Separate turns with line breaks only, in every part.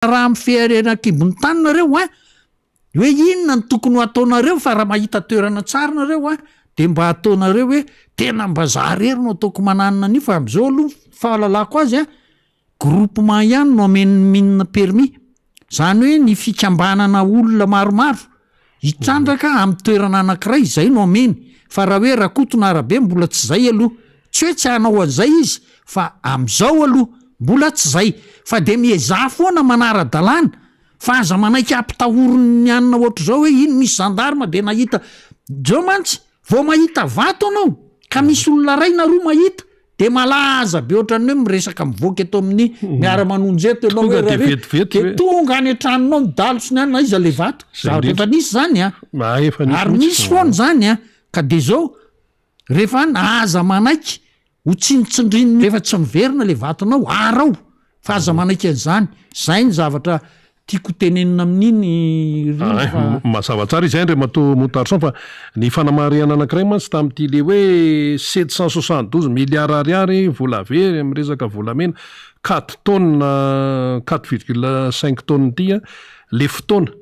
Raha mifehy harena an-kibon'ny tany nareo an, hoe inona no tokony ho ataonareo fa raha mahita toerana tsara nareo an, de mba ataonareo hoe tena mba za rery no ataoko mananona an'io fa am'zao aloha fahalalako azy an, groupement ihany no amen'ny mine permis, zany hoe ny fikambanana olona maromaro Hitrandraka amin'ny toerana anankiray izay no ameny fa raha hoe Rakoto na Rabe mbola tsy zay aloha. Tsy hoe tsy hanao an'izay izy fa amin'izao aloha mbola tsy zay. Fa dia miezaha foana manara-dalàna fa aza manaiky ampitahorin'ny anona ohatr'izao hoe iny misy gendarme dia nahita. Zao mantsy vao mahita vato anao ka misy olona iray na roa mahita De malaza be ohatran'ny hoe miresaka mivoaka eto amin'ny miara-manonja eto ianao
Tonga
hoe
de
rare,
vetivety
de
ve?
tonga any an-tranonao ny dalo sy ny anona, aiza le vato?
Zay
Zavatra
indrindra.
efa nisy zany an!
Ah, efa nisy
Ary
mihitsy.
misy foana zany an! Ka de zao, rehefa any, aza manaiky ho tsinontsindrin'ny rehefa tsy miverina le vatonao, arao fa aza manaiky an'izany. Zay ny zavatra Tiako ho tenenina amin'iny rindra fa.
Mazava tsara izay Andriamatoa Moutarson fa ny fanamarihana anankiray mantsy tamin'ity le hoe 772 milliards ariary vola very amin'ny resaka volamena quatre tonnes 4,5 tonnes ity an, le fotoana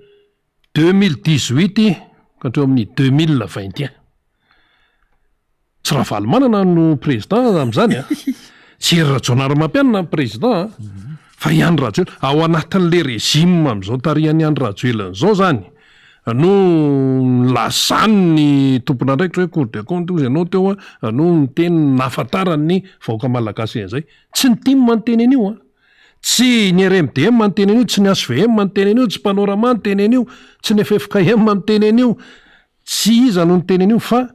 2018 ka hatreo amin'ny 2021. Tsy Ravalomanana no président amin'izany a! Tsy Hery Rajaonarimampianina no président a! Fa i Andry Rajoelina. Ao anatin'ilay régime amin'izao tarihan'i Andry Rajoelina izao izany no nilazan'ny tompon'andraikitra hoe Cour des comptes hozy ianao teo a, no niteny nahafantaran'ny vahoaka malagasy an'izay. Tsy ny tim niteny an'io a! Tsy ny RMDM niteny an'io, tsy ny HVM niteny an'io, tsy Panorama niteny an'io, tsy ny ffkm niteny an'io. Tsy iza no niteny an'io fa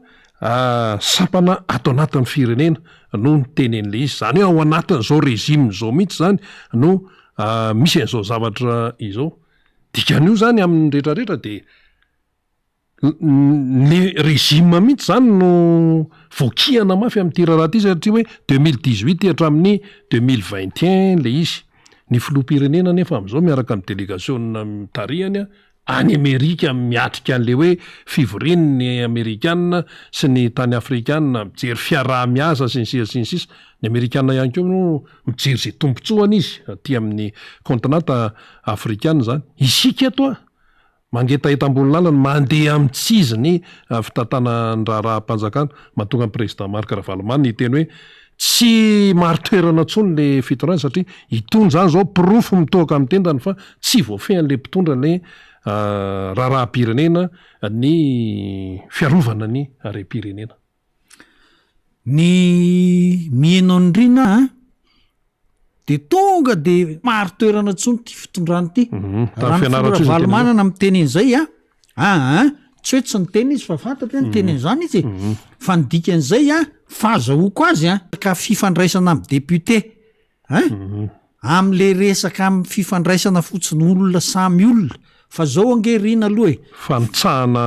sampana ato anatin'ny firenena no niteny an'ilay izy. Izany hoe ao anatin'izao régime izao mihitsy izany no misy an'izao zavatra izao. Dikan'io izany amin'ny rehetra rehetra dia ny régime mihitsy izany no voakihana mafy amin'ity raharaha ity satria hoe 2018 hatramin'ny 2021 ilay izy. Ny filoham-pirenena anefa amin'izao miaraka amin'ny delegasionina tarihany any Amerika miatrika an'ilay hoe fivorian'ny Amerikana sy ny tany Afrikana, mijery fiaraha-miasa sy ny sisa sy ny sisa. Ny Amerikana ihany koa moa mijery izay tombontsoany izy aty amin'ny kaontinanta Afrikana izany. Isika eto a, mangetaheta ambony lalana, mandeha amin'ny tsy izy ny fitantanan-draharaham-panjakana. Mahatonga ny Président Marc Ravalomanana hiteny hoe Tsy marin-toerana intsony le fitondrana satria itony zany zao porofo mitohaka amin'ny tendany fa tsy voafehin'le mpitondra le raharaham-pirenena ny fiarovana ny harem-pirenena.
Ny mino an'i Rina a, de tonga de marin-toerana intsony ity fitondrana ity. Raha ny filoha Ravalomanana miteny an'izay a, Aa tsy hoe tsy niteny izy fa fantatro hoe niteny an'izany izy e. Fa ny dikan'izay an, fahazahoako azy an, ka fifandraisana amin'ny député ein, am'le resaka amin'ny fifandraisana fotsiny olona samy olona, fa zao ange Rina aloha e.
Fanitsahana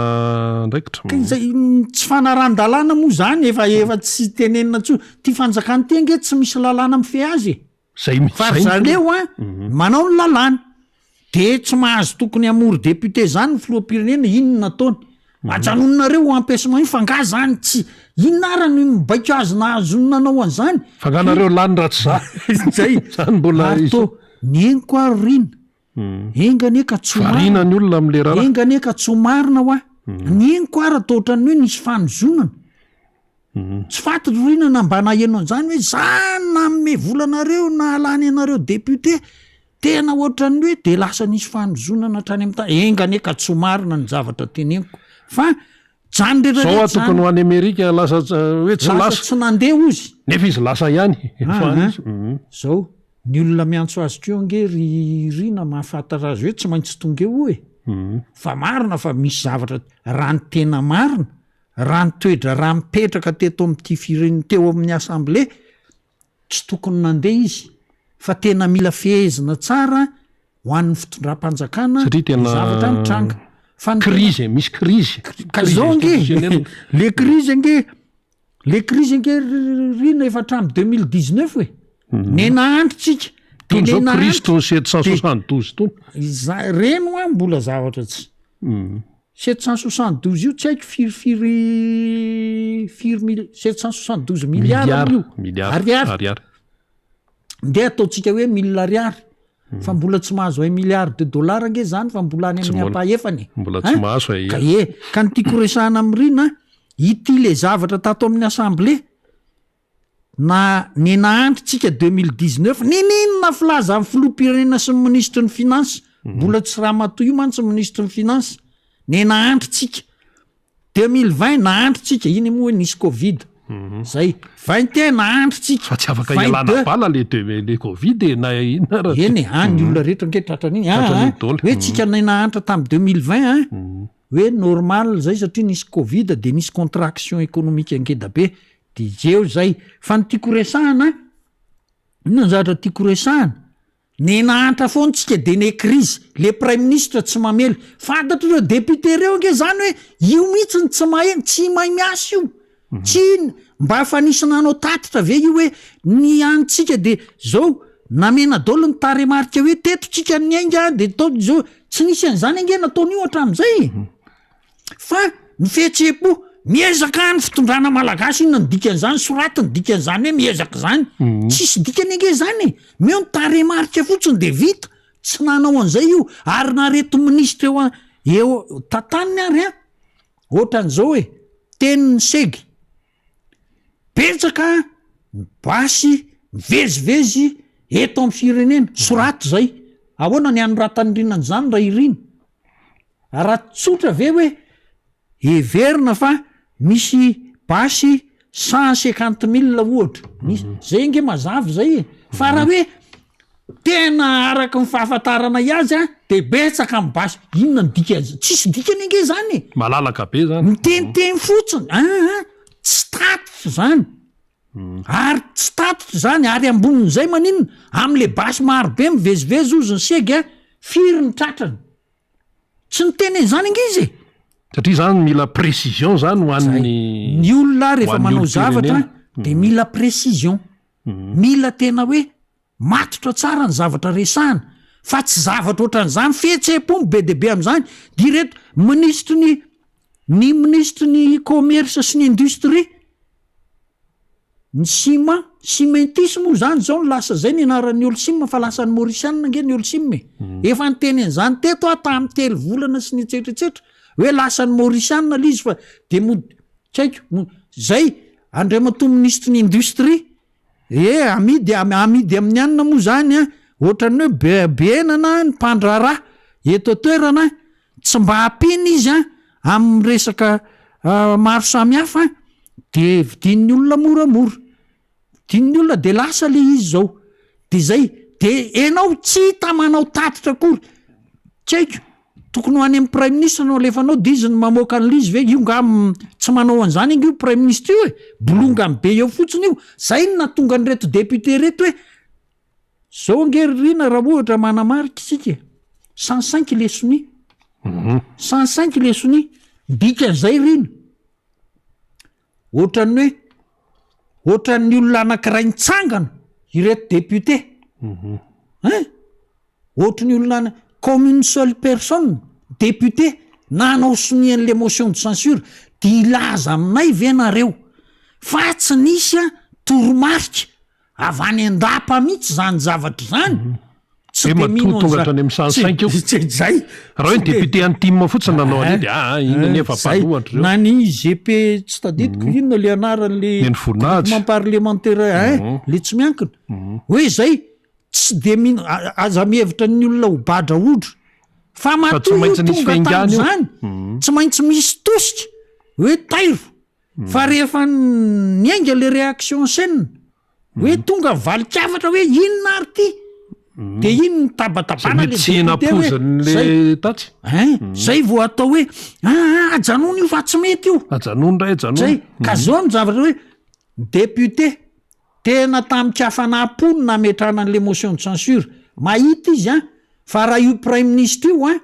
andraikitra.
Ka izay, tsy fanarahan-dalàna moa zany efa efa tsy tenenina intsony, ty fanjakana ty ange tsy misy lalàna mifehy azy e.
Zay mihitsy.
Fa ry zareo an, manao ny lalàna. De tsy mahazo tokony hamory député zany ny filoham-pirenena, inona no ataony? Ajanononareo io empêchement io fa nga zany tsy, inona ara no mibaiko azy nahazoany nanao an'izany?
Fa nga nareo lany raha tsy za?
Zay.
Zany mbola
Ary
izy.
tô, ny henoko ary Rina, enga anie ka tsy ho
Variana
marina,
ny olona amle raharaha.
enga anie ka tsy ho marina hoa. Ny henoko ary atao ohatran'ny hoe nisy fanozonana. Tsy faty ry Rina na mba naheno an'izany hoe za nanome vola anareo nahalany anareo député, tena ohatran'ny hoe de lasa nisy fanozonana hatrany amin'ny tany, enga anie ka tsy ho marina ny zavatra teneniko fa zany rehetra
Zao
rehetra
aho tokony
zany
ho any Amerika lasa hoe tsy
lasa
lasa.
tsy nandeha ozy.
Nefa izy lasa ihany, efa any izy.
Zao, ny olona miantso azy koa ange ry Rina mahafantatra azy hoe tsy maintsy tonga eo e, fa marina fa misy zavatra raha ny tena marina Raha ny toe-draharaha mipetraka teto amin'ity firenena teo amin'ny assemblée, tsy tokony nandeha izy fa tena mila fehezina tsara ho an'ny fitondram-panjakana
Satria
ny
tena
zavatra mitranga. Fa ny tena
krizy e, misy krizy.
ka
Krizy
zao ange
institutionnelle.
le krizy ange le krizy ange ry Rina efa hatramin'ny 2019 e. Nena andro tsika de
Tony zao
nena
krizy
andro
tony sept cent
de
soixante douze tony.
iza reny hoa mbola zavatra tsy 772 io tsy haiko firy firy firy mil 772 milliards
Milliard,
io
milliard
ariary
ariary.
ndeha ataontsika hoe mille ariary. Fa mbola tsy mahazo un milliard de dollars ange zany fa mbola any amin'ny ampahefany e.
Mbola tsy mahazo
e. Ka e, ka ny tiako resahana amin'i Rina, ity le zavatra tato amin'ny assemblée, na ny nahantra tsika 2019, niniana filazan'ny filoham-pirenena sy ny minisitry ny finance, mbola tsy ramatoa io mantsy minisitry ny finance, ny nahantra tsika. 2020 nahantra tsika, iny moa hoe nisy covid. Zay. 21 nahantra tsika.
Fa tsy afaka ialana bala le de le covid e na inona
ara. Eny e, any olona rehetra ange tratran'iny. Ah, ah, hoe tsika nay nahantra tamin'ny 2020 an. Hoe normal zay satria nisy covid de nisy contraction économique ngeda be. De eo zay. Fa ny tiako resahana, inona ny zavatra tiako resahana? Ne nahantra foana tsika de ne crise, le praiminisitra tsy mamely, fantatr'ireo député reo ange zany hoe io mihitsy no tsy mahay, tsy mahay miasa io, tsy mba efa nisy nanao tatitra ve io hoe ny antsika de zao namena daholo ny tarehimarika hoe teto tsika niainga de tao zao, tsy nisy an'izany ange nataon'io hatramin'izay e. Fa ny fihetseham-po, miezaka ny fitondrana malagasy, inona no dikan'izany, soraty ny dikan'izany hoe miezaka izany, tsisy dikany ange izany e, omeo ny tarehimarika fotsiny de vita, tsy nanao an'izay io, ary na reto minisitra eo eo tantaniny ary an, ohatran'izao e, tenin'ny segy, betsaka ny basy mivezivezy eto amin'ny firenena, soraty izay, ahoana ny hanoratan'i Rina an'izany raha i Rina? Raha tsotra ve hoe heverina fa misy basy 150 mille ohatra, misy, zay ange mazava zay e, fa raha hoe tena araky ny fahafantaranay azy an, de betsaka ny basy, inona ny dikan'izany, tsisy dikany ange zany e!
Malalaka be zany.
Miteniteny fotsiny, aa, tsy tatitra zany, ary tsy tatitra zany, ary ambonin'izay maninona, amle basy maro be mivezivezy ozy ny segy an, firy ny tratrany? Tsy niteny an'izany ange izy e!
Satria zany mila précision zany ho an'ny
Ny olona rehefa manao zavatra de mila précision. Mila tena hoe matotra tsara ny zavatra resahana fa tsy zavatra ohatran'izany, fihetseham-po no be dia be amin'izany. Dia ireto minisitry ny ny minisitry ny commerce sy ny industrie Ny ciment, cimentis moa zany zao no lasa zay ny anaran'ny Holcim fa lasa ny Mauritiana ange ny Holcim e. Efa niteny an'izany teto aho tamin'ny telo volana sy ny etsetra etsetra hoe lasa ny Mauritiana le izy fa de mody tsy haiko mo- zay Andriamatoa minisitry ny industrie e amidy amidy amin'ny anona moa zany an, ohatran'ny hoe be be henana ny mpandraharaha eto an-toerana Tsy mba ampiana izy an, amin'ny resaka maro samihafa de vidian'ny olona moramora, vidian'ny olona de lasa le izy zao, de zay, de enao tsy hita manao tatitra akory, tsy haiko, tokony ho any amin'ny praiminisitra no alefanao de izy no mamoaka an'le izy ve, io nga tsy manao an'izany ange io praiminisitra io e, bolongany be eo fotsiny io, zay no nahatonga an'ireto député reto hoe Zao ange ry Rina raha ohatra manamarika isika e, 105 le sonia, 105 le sonia, dikan'izay Rina, ohatran'ny hoe ohatran'ny olona anankiray nitsangana ireto député, hein, ohatry ny olona ana- comme une seule personne, député nanao sonia an'le motion de censure, de hilaza aminay ve nareo fa tsy nisy an toromarika Avy any an-dapa mihitsy izany zavatra izany.
Tsy dia mino tonga hatrany amin'ny 105 io.
Tsy zay.
Raha hoe ny député an'ny tim fotsiny nanao an'io dia aa inona nefa mpanohatra ireo.
Na ny GP tsy tadidiko mhm. inona le anaran'le groupement parlementaire hein mhm. le tsy miankina. Mhm. Hoe zay tsy dia mino aza mihevitra ny olona ho badra hodra. Fa matoa io tonga tamin'izany tsy maintsy misy tosika hoe tairo. Fa rehefa niainga le réaction chaîne hoe tonga valin-kafatra hoe inona ary ty de iny ny tabatabana le
tsy
député hoe
nampoizin'le
zay
tatsy
hein zay vao atao hoe aa ajanony io fa tsy mety io
ajanony ndray ajanony
zay ka zao ny zavatra hoe député tena tamin-kafanam-po no nametrahana an'le motion de censure mahita izy an fa raha io praiminisitra io an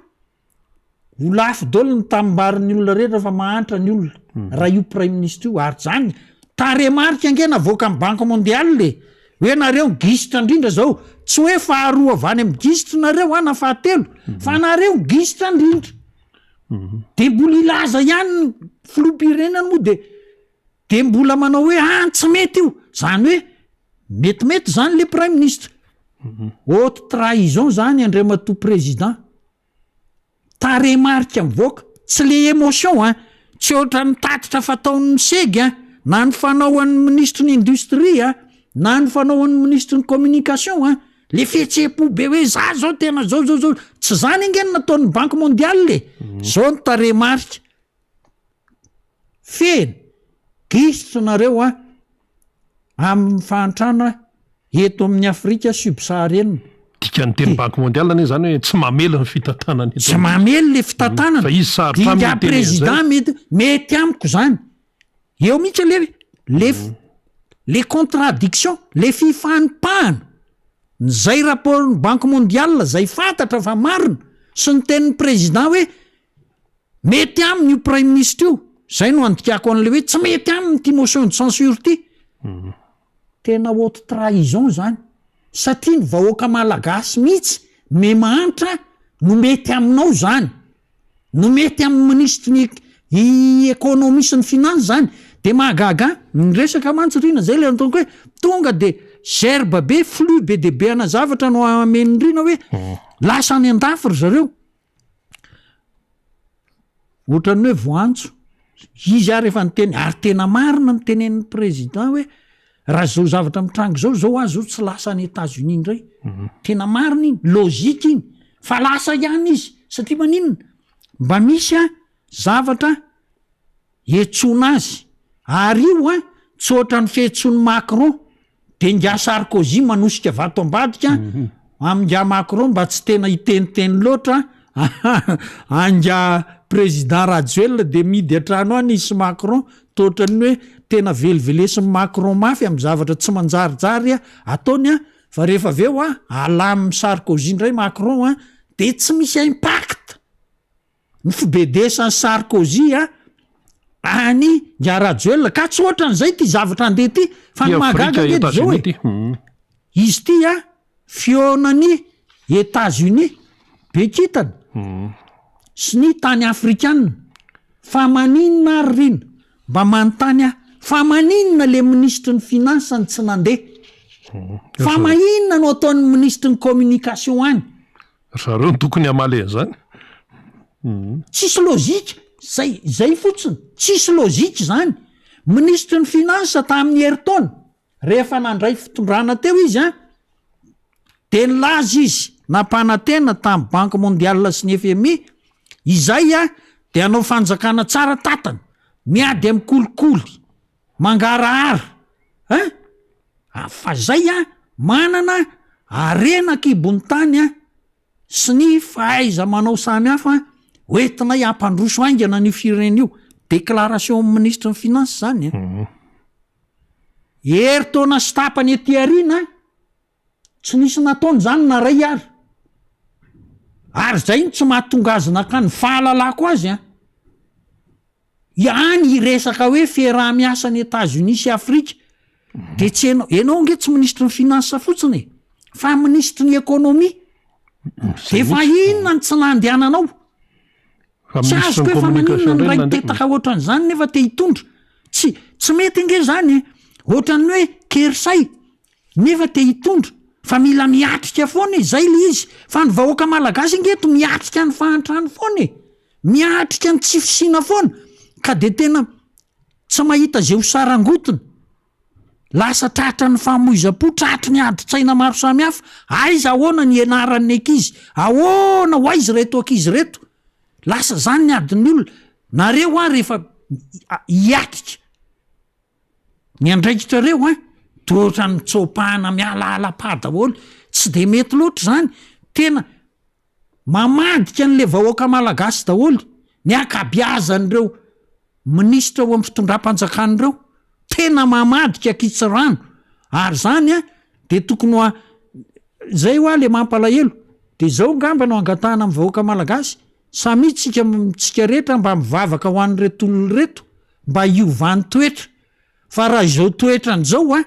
Ho lafo daholo ny tamimbarin'ny olona rehetra fa mahantra ny olona raha io praiminisitra io ary zany tarehimarika ange navoakan'ny banque mondiale e! hoe nareo gisitra indrindra zao tsy hoe faharoa avy any amin'ny gisitra nareo an na fahatelo fa nareo gisitra indrindra de mbola hilaza ihany ny filoham-pirenena moa de de mbola manao hoe an tsy mety io zany hoe metimety zany le praiminisitra. Haute trahison zany Andriamatoa Président. Tarehimarika mivoaka, tsy le émotion an, tsy ohatran'ny tatitra fataon'ny segy an, na ny fanao an'ny minisitry ny industrie an, na ny fanao an'ny minisitry ny communication an, le fihetseham-po be hoe za zao tena zao zao zao, tsy zany ange no nataon'ny banque mondiale e, zao ny tarehimarika, feno, gisitra nareo an, amin'ny fahantrana eto amin'ny Afrika subsaharienne.
Dikan'ny teny Banque mondiale anie zany hoe tsy mamely ny fitantanana eto.
Tsy mamely le fitantanana.
Fa izy sarotra aminy
Ingahy
ny teny an'izay.
président mety mety amiko zany. Eo mihitsy le le le contradiction, le fifanipahana. Ny zay rapport ny Banque mondiale zay fantatra fa marina sy ny tenin'ny président hoe Mety aminy io praiminisitra io, zay no andikako an'le hoe tsy mety aminy ity motion de censure ity. Tena haute trahison zany, satria ny vahoaka malagasy mihitsy me mahantra no mety aminao zany, no mety amin'ny minisitry ny économie sy ny finance zany, de mahagaga ahy, ny resaka mantsy Rina zay le ataoko hoe tonga de gerbe be, flux be dia be ana zavatra no amen'i Rina hoe lasa any an-dafy ry zareo. Ohatran'ny hoe voantso. Izy ary efa niteny, ary tena marina ny tenenin'ny président hoe raha zao zavatra mitranga zao, zao aho zao tsy lasa any Etats Unis indray. Tena marina iny, logique iny. Fa lasa ihany izy, satria maninona? Mba misy an, zavatra Iantsoana azy. Ary io an, tsy ohatran'ny fiantsoan'i Macron, de ingahy Sarkozy manosika vato ambadika amin'ingahy Macron mba tsy tena hiteniteny loatra an'ingahy président Rajoelina de mihidy an-trano any izy sy Macron, toa ohatran'ny hoe tena velivelesin'i Macron mafy amin'ny zavatra tsy manjarijary ataony an, fa rehefa avy eo an, alamin'i Sarkozy indray Macron an, de tsy misy impact. Ny fibedesan'i Sarkozy a any Nga Rajoelina ka tsy ohatran'izay ity zavatra andeha ity fa ny mahagaga ange de zao e, izy ity a fihaonan'i Etats Unis be kintana sy ny tany afrikana fa maninona ary rina mba manontany aho fa maninona le minisitry ny finance no tsy nandeha fa maninona no ataon'ny minisitry ny communication any
Ry zareo no tokony hamaly an'izany.
Tsisy logique, zay zay fotsiny, tsisy logique zany. Minisitry ny finance tamin'ny herintaona, rehefa nandray fitondrana teo izy an, de nilaza izy, nampanantena tamin'ny banque mondiale sy ny FMI, izay an de hanao fanjakana tsara tantana, miady amin'ny kolikoly, mangarahara an, fa zay an manana harena an-kibon'ny tany an sy ny fahaiza-manao samy hafa hoentinay hampandroso haingana an'io firenena io, déclaration amin'ny minisitry ny finance zany an, herintaona sy tapany aty aoriana an, Tsy nisy nataony zany na ray ary. Ary zay no tsy mahatonga azy nakany fahalalako azy an. Any hiresaka hoe fiaraha-miasa ny Etats Unis sy Afrika de tsy enao, enao ange tsy minisitry ny finance fotsiny e, fa minisitry ny économie. De fa inona no tsy nandehananao? Tsy azoko hoe fa maninona no raiki-petaka ohatran'izany nefa te hitondra. Tsy, tsy mety ange zany e. Ohatran'ny hoe kerisay nefa te hitondra fa mila miatrika foana e, zay le izy. Fa ny vahoaka malagasy ange eto miatrika ny fahantrany foana e. Miatrika ny tsy fisiana foana ka de tena tsy mahita ze ho sarangotina. Lasa tratran'ny famoizam-po, tratry ny adin-tsaina maro samihafa. Aiza ahoana ny hianaran'ny ankizy? Ahoana ho aiza ireto ankizy ireto? Lasa zany ny adin'ny olona. Nareo an rehefa hiatrika ny andraikitrareo an, toa ohatran'ny mitsoa-pahana mialaala-pa daholo. Tsy de mety loatra izany. Tena Mamadika an'le vahoaka malagasy daholo ny ankabiazan'ireo minisitra ao amin'ny fitondram-panjakana ireo. Tena mamadika ankitsirano. Ary zany an, de tokony ho zay hoa le mampalahelo. De zao ngamba no angatahana amin'ny vahoaka malagasy, samia tsika tsika rehetra mba mivavaka ho an'ireto olona ireto mba hiovany toetra. Fa raha izao toetrany izao an,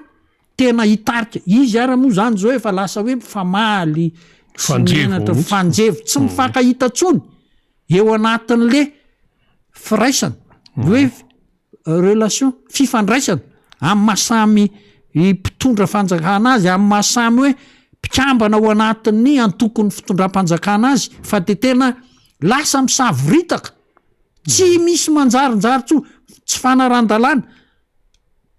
tena hitarika, izy ara moa zany zao efa lasa hoe mifamaly, tsy menatra, mifanjevo, tsy mifankahita tsony eo anatin'le firaisana, ny hoe relation, fifandraisana amin'ny maha samy mpitondra fanjakana azy, amin'ny maha samy hoe. mpikambana ao anatin'ny antokon'ny fitondram-panjakana azy fa de tena lasa misavoritaka, tsy misy manjarinjary intsony, tsy fanaran-dalàna.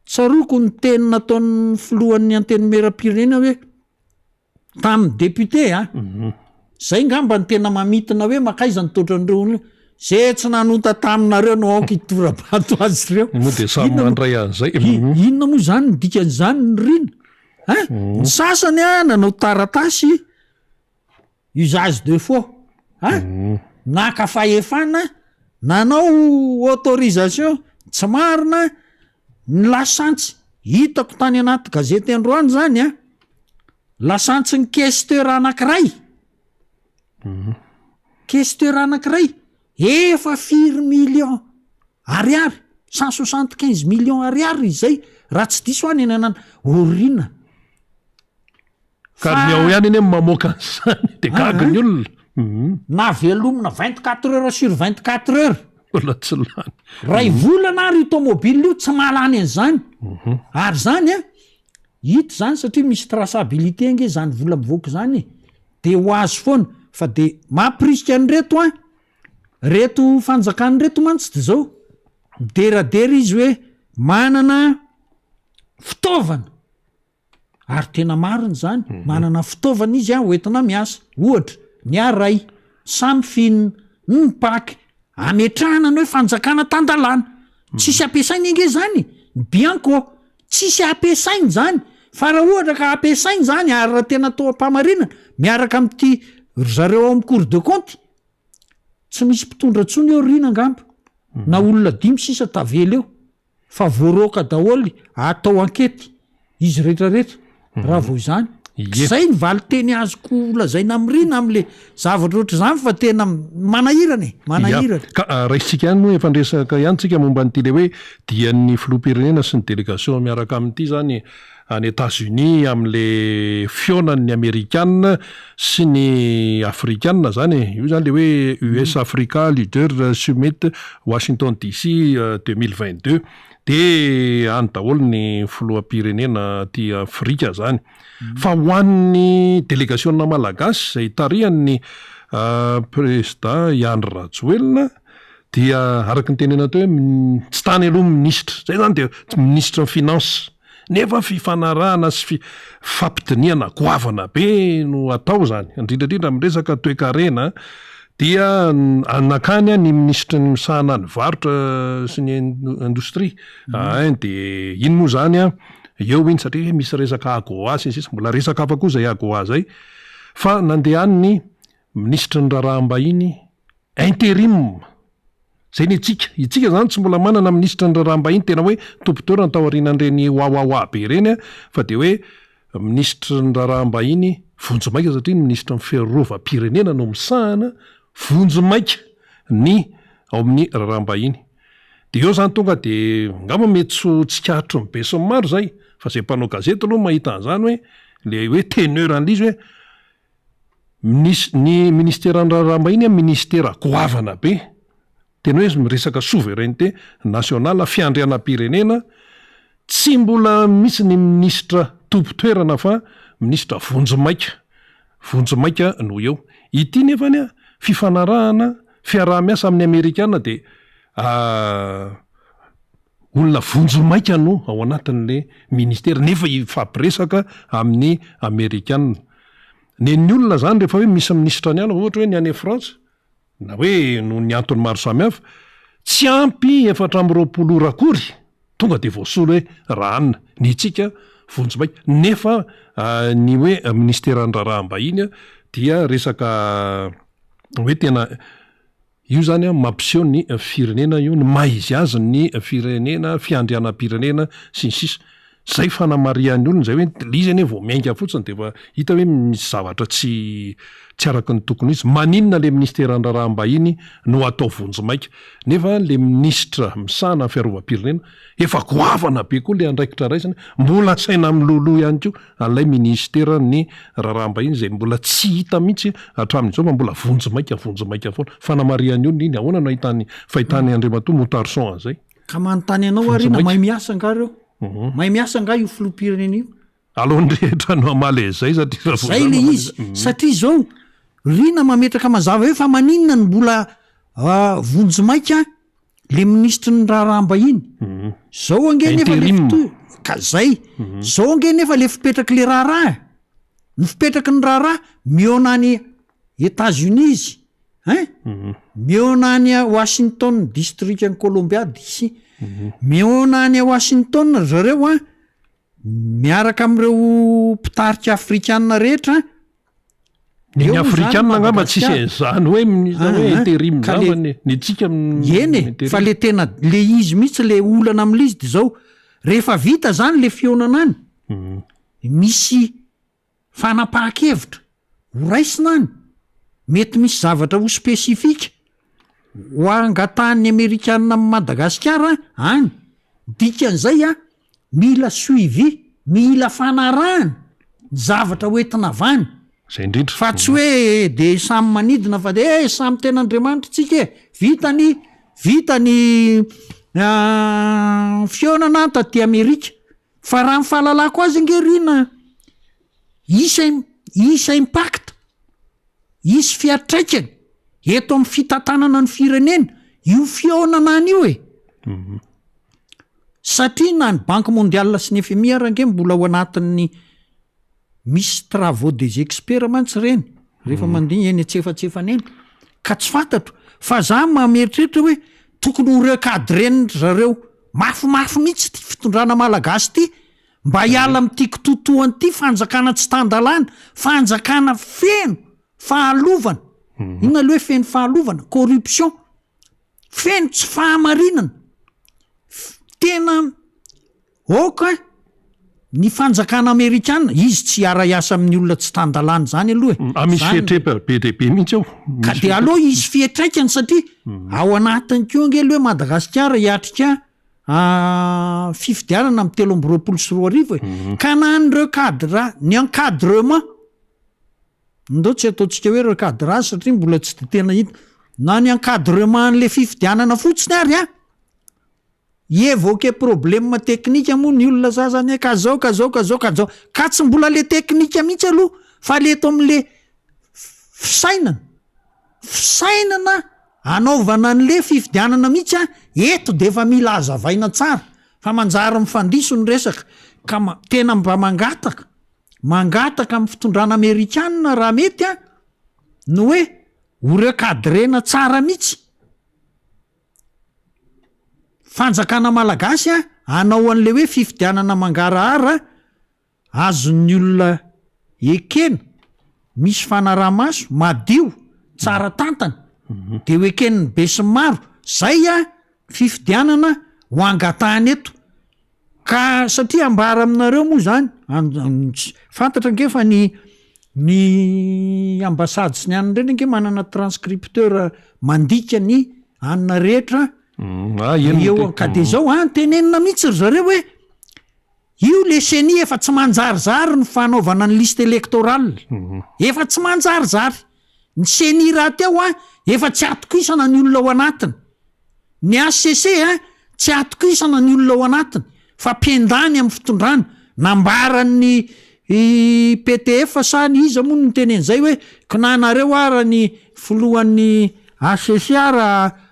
Tsaroako ny teny nataon'ny filohan'ny antenimierampirenena hoe tamin'ny député a, zay ngamba no tena mamintina hoe mankaiza ny toetran'ireo olona io, ze tsy nanota taminareo no aoka hitora-bato azy ireo.
Moa dia samy
Inona moa-
mandray an'izay.
I- Inona moa zany ny dikan'izany ny rina? Hein? Ny sasany a nanao taratasy usage de faux hein? Naka fahefana, nanao autorisation tsy marina, ny lasantsy hitako tany anaty gazety androany zany an, lasantsin'ny questeur anakiray, questeur anakiray efa firy millions ariary, 175 millions ariary izay raha tsy diso aho ny anana orina.
Ka ny ao ihany anie mamoaka an'izany de gaga ny olona. Mhm.
Na velomina 24 heures sur 24 heures.
Mbola tsy lany.
Ray volana ary io tomobile io tsy mahalany an'izany.
Mhm.
Ary zany an, hita zany satria misy traçabilité ange zany vola mivoaka zany e. De ho azo foana fa de mampirisika an'ireto an, reto fanjakana reto mantsy de zao, mideradera izy hoe manana fitaovana. Ary tena marina izany, manana fitaovana izy ho entina miasa, ohatra, ny aray, samifin, ny pac, ametrahana ny hoe fanjakana tan-dalàna. Tsisy ampiasainy ange izany e, ny bianco, tsisy ampiasainy izany, fa raha ohatra ka ampiasainy izany ary raha tena atao am-pahamarinana, miaraka amin'ity ry zareo ao amin'ny cour de compte, tsy misy mpitondra intsony eo ry Rina angamba, na olona dimy sisa tavela eo. Fa voaroaka daholo atao ankety izy rehetra rehetra raha vao izany.
Ie.
Zay ny valinteny azoko lazaina amin'i Rina amle zavatra ohatr'izany fa tena manahirana e, manahirana.
Ka raisintsika ihany moa efa niresaka ihany tsika momba an'ity le hoe dian'ny filoham-pirenena sy ny délégation miaraka aminy ity zany any Etats Unis amin'le fihaonan'ny Amerikana sy ny Afrikana zany e, io zany le hoe US Africa Leader Summit Washington DC 2022, de any daholo ny filoham-pirenena aty Afrika zany. Fa ho an'ny delegasiona malagasy izay tarihan'ny Prezida i Andry Rajoelina dia araka ny tenenana teo hoe tsy tany aloha minisitra, zay zany dia minisitry ny finance. Nefa fifanarahana sy fifampidinihana goavana be no atao izany, indrindra indrindra amin'ny resaka toekarena, dia nankany ny minisitry ny misahana ny varotra sy ny indostria, ein dia iny moa izany an, eo iny satria misy resaka AGOA sy ny sisa, mbola resaka hafa koa izay AGOA izay, fa nandeha any ny minisitry ny raharaham-bahiny interim, Zay ny antsika. Itsika zany tsy mbola manana minisitry ny raharaham-bahiny tena hoe tompon-toerana tao aorianan'ireny wawawa be ireny fa dia hoe minisitry ny raharaham-bahiny vonjimaika satria ny minisitry ny fiarovam-pirenena no misahana vonjimaika ny ao amin'ny raharaham-bahiny. Dia eo zany tonga dia angamba mety tsy ho tsikaritry ny besinimaro izay fa izay mpanao gazety aloha mahita an'izany hoe ilay hoe teneur an'ilay izy hoe Minis- ny ministeran'ny raharaham-bahiny ministera goavana be, tena hoe miresaka souveraineté nationale, fiandrianam-pirenena, tsy mbola misy ny minisitra tompon-toerana fa minisitra vonjimaika, vonjimaika no eo. Ity nefany an, fifanarahana, fiaraha-miasa amin'ny amerikana dia Olona vonjimaika no ao anatin'le ministera nefa hifampiresaka amin'ny amerikana. Nen'ny olona zany rehefa hoe misy minisitra any ohatra hoe ny any Frantsa na hoe noho ny antony maro samihafa, tsy ampy 24 ora akory tonga de voasolo hoe rahanina. Ny antsika vonjimaika nefa ny hoe ministeran'ny raharaham-bahiny dia resaka hoe tena Io zany an mampiseho ny firenena io, ny maha izy azy ny firenena, fiandrianam-pirenena sy ny sisa. Zay fanamarihan'ny olona zay hoe le izy anie vao miainga fotsiny de efa hita hoe misy zavatra tsy tsy araka ny tokony ho izy. Maninona le minisiteran'ny raharaham-bahiny no atao vonjimaika nefa le minisitra misahana ny fiarovam-pirenena efa goavana be koa le andraikitra raisiny, mbola asaina miloloha ihany koa an'ilay minisiteran'ny raharaham-bahiny izay mbola tsy hita mihitsy hatramin'izao fa mbola vonjimaika vonjimaika foana. Fanamarihan'ny olona iny, ahoana no ahitany fahitany Andriamatoa Moutarson an'izay?
Ka manontany anao ary na mahay miasa angaha ireo? Mahay miasa angaha io filoham-pirenena io?
Aleon'ny rehetra no hamaly an'izay satria raha vao
Zay
za
le
mamaly
izy, satria zao Rina mametraka mazava hoe fa maninona no mbola vonjimaika le minisitry ny raharaham-bahiny. Zao ange nefa le
Interim.
fito- ka zay. Zao ange nefa le fipetraky le raharaha e. Ny fipetraky ny raharaha mihaona any Etats-Unis izy, hein? Mihaona any Washington, distrikan'i Columbia, DC. Mihaona any Washington ry zareo an, miaraka amin'ireo mpitarika afrikana rehetra.
Ny
Eo moa zany
afrikana angamba tsisy
Madagasikara.
an'izany hoe ministre hoe
Ah, ah.
interim
Ka
zany
le-
fa ny ny antsika
Eny e,
interim.
fa le tena le izy mihitsy le olana amin'ilay izy de zao, rehefa vita zany le fihaonana any, misy fanapahan-kevitra ho raisina any, mety misy zavatra ho spécifique ho angatahan'ny amerikana amin'i Madagasikara any, dikan'izay an, mila suivi, mila fanarahana ny zavatra ho entina avy any.
Zay indrindra.
Fa tsy hoe de samy manidina fa de eh samy tena Andriamanitra tsika e, vita ny vita ny fihaonana taty Amerika. Fa raha ny fahalalako azy ange Rina hisy hisy impact, hisy fiantraikany eto amin'ny fitantanana ny firenena io fihaonana any io e. Satria na ny banque mondiale sy ny FMI ary ange mbola ao anatin'ny misy travaux des experts mantsy ireny rehefa mandeha eny antsefatsefany eny ka tsy fantatro fa za mameritreritra hoe tokony ho recadrer-ndry zareo mafimafy mihitsy ity fitondrana malagasy ity mba hiala amin'ity kitoatoa an'ity fanjakana tsy tan-dalàna, fanjakana feno fahalovana, inona aloha hoe feno fahalovana? Corruption. Feno tsy fahamarinana, tena aoka ny fanjakana amerikana, izy tsy hiara-hiasa amin'ny olona tsy tan-dalàna izany aloha e.
Ah, misy
Izany-
fiatreka be dia be mihitsy ao.
Ka
Misy
dia aleo hisy fiatraikany satria ao anatiny koa ange aloha Madagasikara hiatrika fifidianana amin'ny 2023 e. Ka na ny recadre, ny encadrement Ndao tsy ataontsika hoe recadrage satria mbola tsy de tena hita. Na ny encadrement an'le fifidianana fotsiny ary an, hi-evoquer problème technique moa ny olona sasany hoe ka zao ka zao ka zao ka zao. Ka tsy mbola le technique mihitsy aloha fa le eto am'le fisainana, fisainana anaovana an'le fifidianana mihitsy an, eto de efa mila hazavaina tsara fa manjary mifandiso ny resaka ka ma- tena mba mangataka. Mangataka amin'ny fitondrana amerikana raha mety an, ny hoe ho recadrer-na tsara mihitsy fanjakana malagasy an, hanao an'ilay hoe fifidianana mangarahara azon'ny olona ekena, misy fanaraha-maso, madio, tsara tantana, de ho eken'ny besinimaro, zay an fifidianana ho angatahana eto. Ka satria ambara aminareo moa zany, fantatra ange fa ny ny ambasady sy ny anona reny ange manana transcripteur mandika ny anona rehetra
Ah, eny
eo
te-
ka de zao an, tenenina mihitsy ry zareo hoe io le CENI efa tsy manjarizary ny fanaovana ny liste électorale, efa tsy manjarizary, ny CENI rahateo an efa tsy atokisana ny olona ao anatiny. Ny HCC a, tsy atokisana ny olona ao anatiny fa mpiandany amin'ny fitondrana. Nambaran'ny PTF sa ny iza moa no niteny an'izay hoe kinanareo ara ny filohan'ny HCC ara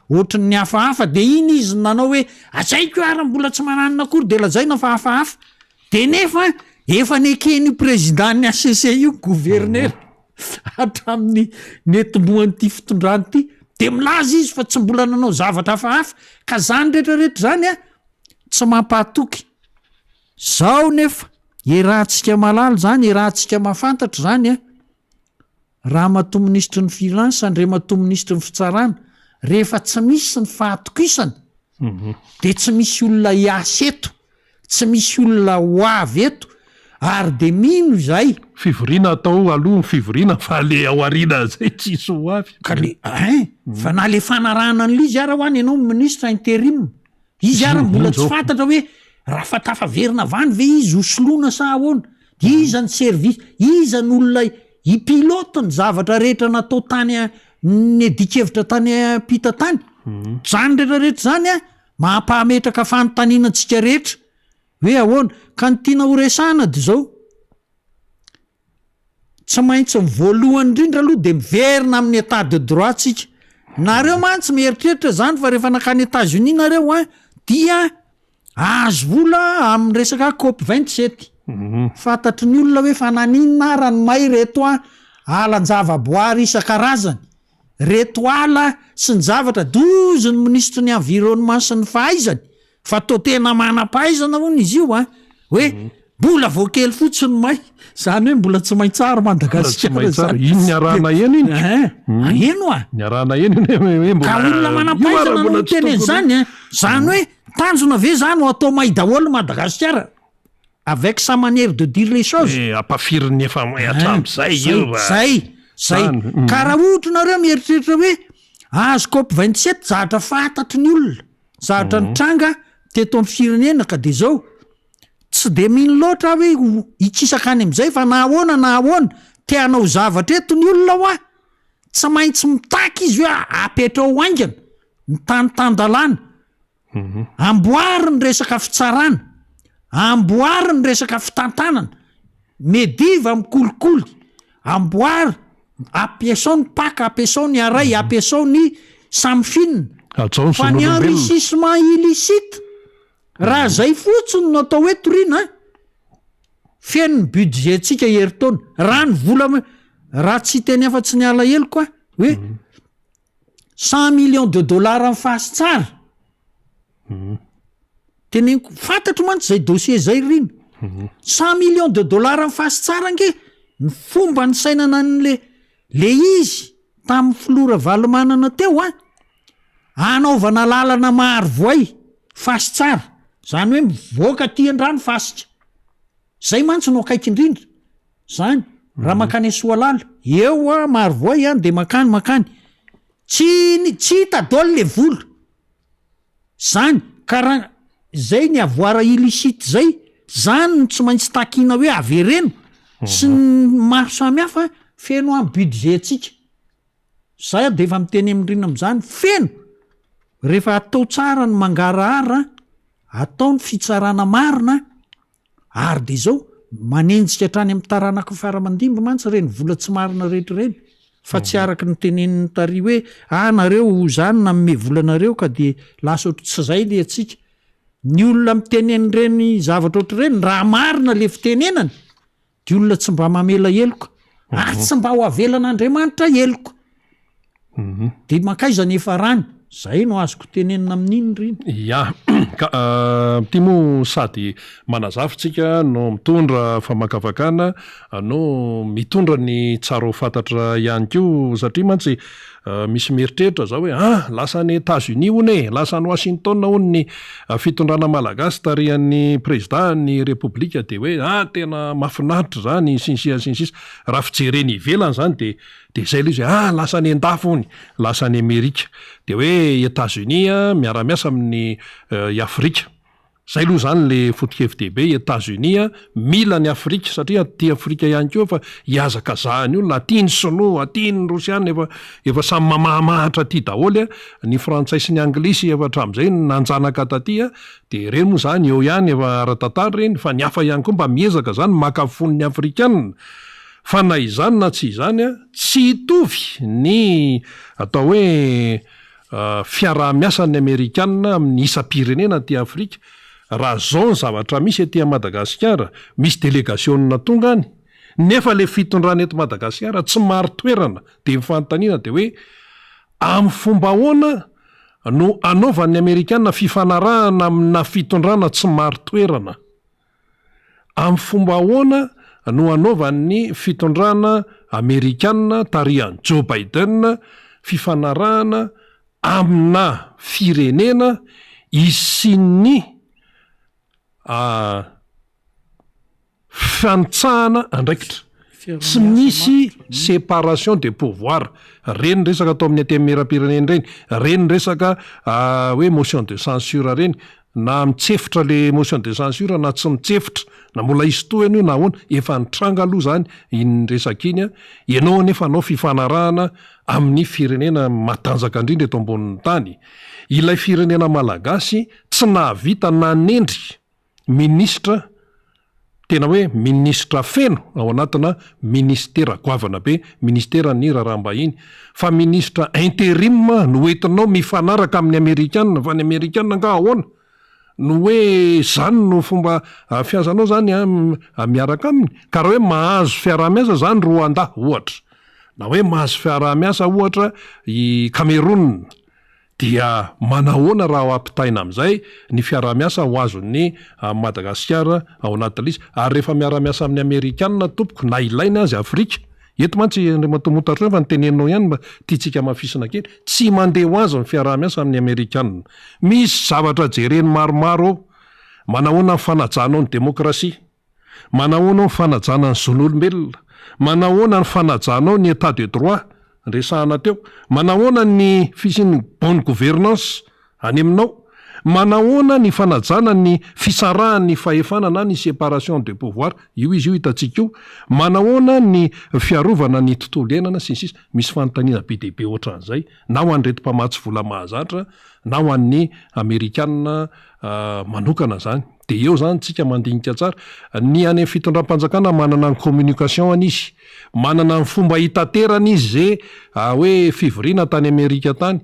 ohatrin'ny hafahafa dia iny izy no nanao hoe azaiko ara mbola tsy mananona akory dia lazaina fa hafahafa. Dia nefa efa neken'io président-n'ny HCC io gouverneur hatramin'ny netombohan'ity fitondrana ity, dia milaza izy fa tsy mbola nanao zavatra hafahafa, ka zany rehetra rehetra zany an, tsy mampahatoky. Zao nefa, iarahantsika mahalala zany, iarahantsika mahafantatra zany an, Ramatoa minisitry ny Finance, Andriamatoa minisitry ny Fitsarana, rehefa tsy misy ny fahatokisana dia tsy misy olona hiasa eto, tsy misy olona ho avy eto ary dia mino izahay.
Fivoriana atao aloha ny fivoriana fa le ao aoriana zay tsisy ho avy.
Ka le ein, fa na le fanarahana an'ilay izy ara hoany ianao minisitra interim, Izy ary mbola tsy fantatra hoe raha fa tafaverina avy any ve izy ho soloina sa ahoana? Iza ny service, iza ny olona hi-pilote ny zavatra rehetra natao tany niadian-kevitra tany ampita tany? Izany rehetra rehetra izany an, mampahametraka fanontaniana antsika rehetra hoe ahoana? Ka ny tiana ho resahana dia izao. Tsy maintsy ny voalohany indrindra aloha dia miverina amin'ny état de droit tsika. Nareo mantsy mieritreritra zany fa rehefa nankany Etats Unis nareo an dia ahazo vola amin'ny resaka cop 27. Fantatry ny olona hoe fa naninona ara ny may reto an alan-javaboary isan-karazany. Reto ala sy ny zavatra dozy ny minisitry ny environnement sy ny fahaizany fa toa tena manam-pahaizana hono izy io an! Hoe mbola vao kely fotsiny may, zany hoe mbola tsy may tsara Madagasikara zany.
Iny niarahana heno iny.
Ein, aheno a!
Niarahana heno iny hoe mbola.
Ka olona manam-pahaizana no miteny an'izany an! Zany hoe tanjona ve zany ho atao may daholo Madagasikara? Avec sa manière de dire les choses.
Eh, ampafirin'ny efa may hatramin'izay io
fa. Zay, zay. Ka raha ohatra nareo mieritreritra hoe azo cop 27 zavatra fantatry ny olona, zavatra nitranga teto amin'ny firenena ka de zao, tsy de mino loatra aho hoe ho hikisaka any amin'izay fa na ahoana na ahoana, te hanao zavatra eto ny olona hoa, tsy maintsy mitaky izy hoe apetrao haingana ny tany tan-dalàna, Amboary ny resaka fitsarana, amboary ny resaka fitantanana, mediva mikolikoly, amboary, ampiasao ny pac, ampiasao ny aray, ampiasao ny samifin,
Hajao ny
fa ny
zon'olombelona.
enrichissement illicite, raha zay fotsiny no atao hoe toriana an, feno ny budget-tsika herintaona, raha ny vola, raha tsy hiteny afa-tsy ny alaheloko aho hoe 100 millions de dollars am fasy tsara teneniko fantatro mantsy zay dossier zay ry rina 100 millions de dollars am fasy tsara ange ny fomba nisainana an'le le izy tamin'ny filoha Ravalomanana teo an anaovana lalana maro voay fasy tsara zany hoe mivoaka aty an-drano fasika zay mantsy no akaiky indrindra Zany, raha mankany Soalala, eo a Marovoay an de mankany mankany, tsy ny tsy hita dol le vola, zany ka raha zay ny avoir illicite zay, zany no tsy maintsy takiana hoe avereno, sy ny maro samy hafa, feno an budget tsika, zay aho de efa miteny amindrina amzany, feno, rehefa atao tsara ny mangarahara, atao ny fitsarana marina, Ary dia izao, manenjika hatrany amin'ny taranaka fara aman-dimby mantsy ireny vola tsy marina rehetra ireny, fa tsy araka ny tenenin'ny tary hoe, ah nareo izany nanome vola anareo ka dia lasa ohatry, tsy izay ilay antsika. Ny olona miteny an'ireny zavatra ohatr'ireny, raha marina ilay fitenenany, Dia olona tsy mba mamela heloka, ary tsy mba ho avelan'Andriamanitra heloka. Dia mankaiza ny hiafarany? Zay no azoko tenenina amin'iny ry iny.
Ya, ka ity moa sady manazava tsika no mitondra famakafakana no mitondra ny tsara ho fantatra ihany koa satria mantsy Misy mieritreritra zao hoe ah! lasa any Etats Unis hono e, lasa any Washington hono ny fitondrana malagasy tarihan'ny prezida ny repoblika dia hoe ah! tena mahafinaritra izany sy ny sisa sy ny sisa. Raha fijerena ivelany izany dia dia izay ilay izy hoe ah! lasa any an-dafy hono, lasa any Amerika. Dia hoe Etats Unis miara-miasa amin'ny i Afrika. Zay aloha zany le foto-kevi-dehibe, Etats Unis a mila an'i Afrika satria aty Afrika ihany koa efa ihazakazahan'ny olona, aty ny sinoa, aty ny rosiana, efa efa samy mamahamahatra aty daholo a, ny frantsay sy ny anglisy efa hatramin'izay nanjanaka taty a, de ireny moa zany eo ihany efa ara-tantara ireny fa ny hafa ihany koa mba miezaka zany maka fon'ny afrikana, fa na izany na tsy izany a tsy hitovy ny atao hoe fiaraha-miasan'ny Amerikana amin'ny isam-pirenena aty Afrika. Raha zao ny zavatra misy aty Madagasikara, misy delegasiona tonga any, nefa le fitondrana eto Madagasikara tsy marin-toerana, dia ny fanontaniana dia hoe amin'ny fomba ahoana no anaovan'ny Amerikana fifanarahana amina fitondrana tsy marin-toerana? Amin'ny fomba ahoana no hanaovan'ny fitondrana amerikana tarihan'i Joe Biden fifanarahana amina firenena hisian'ny fanitsahana andraikitra? Tsy misy séparation des pouvoirs. Reny resaka atao amin'ny antenimierampirenena ireny, reny resaka hoe motion de censure reny, na mitsefotra le motion de censure na tsy mitsefotra, na mbola hisy tohiny io na ahoana, efa nitranga aloha zany iny resaka iny an, ianao anefa hanao fifanarahana amin'ny firenena matanjaka indrindra eto ambonin'ny tany, ilay firenena malagasy tsy nahavita nanendry minisitra. Tena hoe minisitra feno ao anatina minisitera goavana be, minisiteran'ny raharaham-bahiny. Fa minisitra interim no entinao mifanaraka amin'ny amerikana, fa ny amerikana angaha ahoana? No hoe zany no fomba fiasanao zany an, miaraka aminy? Ka raha hoe mahazo fiaraha-miasa zany Rwanda ohatra, na hoe mahazo fiaraha-miasa ohatra i Cameroun, Dia manahoana raha ampitaina amin'izay ny fiaraha-miasa ho azon'ny Madagasikara ao anatin'ilay izy? Ary rehefa miara-miasa amin'ny Amerikana tompoko na ilaina aza Afrika, eto mantsy Andriamatoa Montarson efa noteneninao ihany mba tiantsika hamafisina kely, tsy mandeha ho azy ny fiaraha-miasa amin'ny Amerikana. Misy zavatra jereny maromaro ao. Manahoana ny fanajanao ny demokrasia? Manahoana ny fanajana ny zon'olombelona? Manahoana ny fanajanao ny Etat de droit niresahana teo? Manahoana ny fisian'ny bonne gouvernance any aminao? Manahoana ny fanajana ny fisarahan'ny fahefana na ny séparation de pouvoir, io izy io hitantsika io? Manahoana ny fiarovana ny tontolo iainana sy ny sisa Misy fanontaniana be dia be ohatran'izay na ho an'ireto mpamatsy vola mahazatra na ho an'ny Amerikana manokana izany. Dia eo izany tsika mandinika tsara. Ny any amin'ny fitondram-panjakana manana ny communication-ny izy. Manana ny fomba hitaterany izy ze hoe fivoriana tany Amerika tany.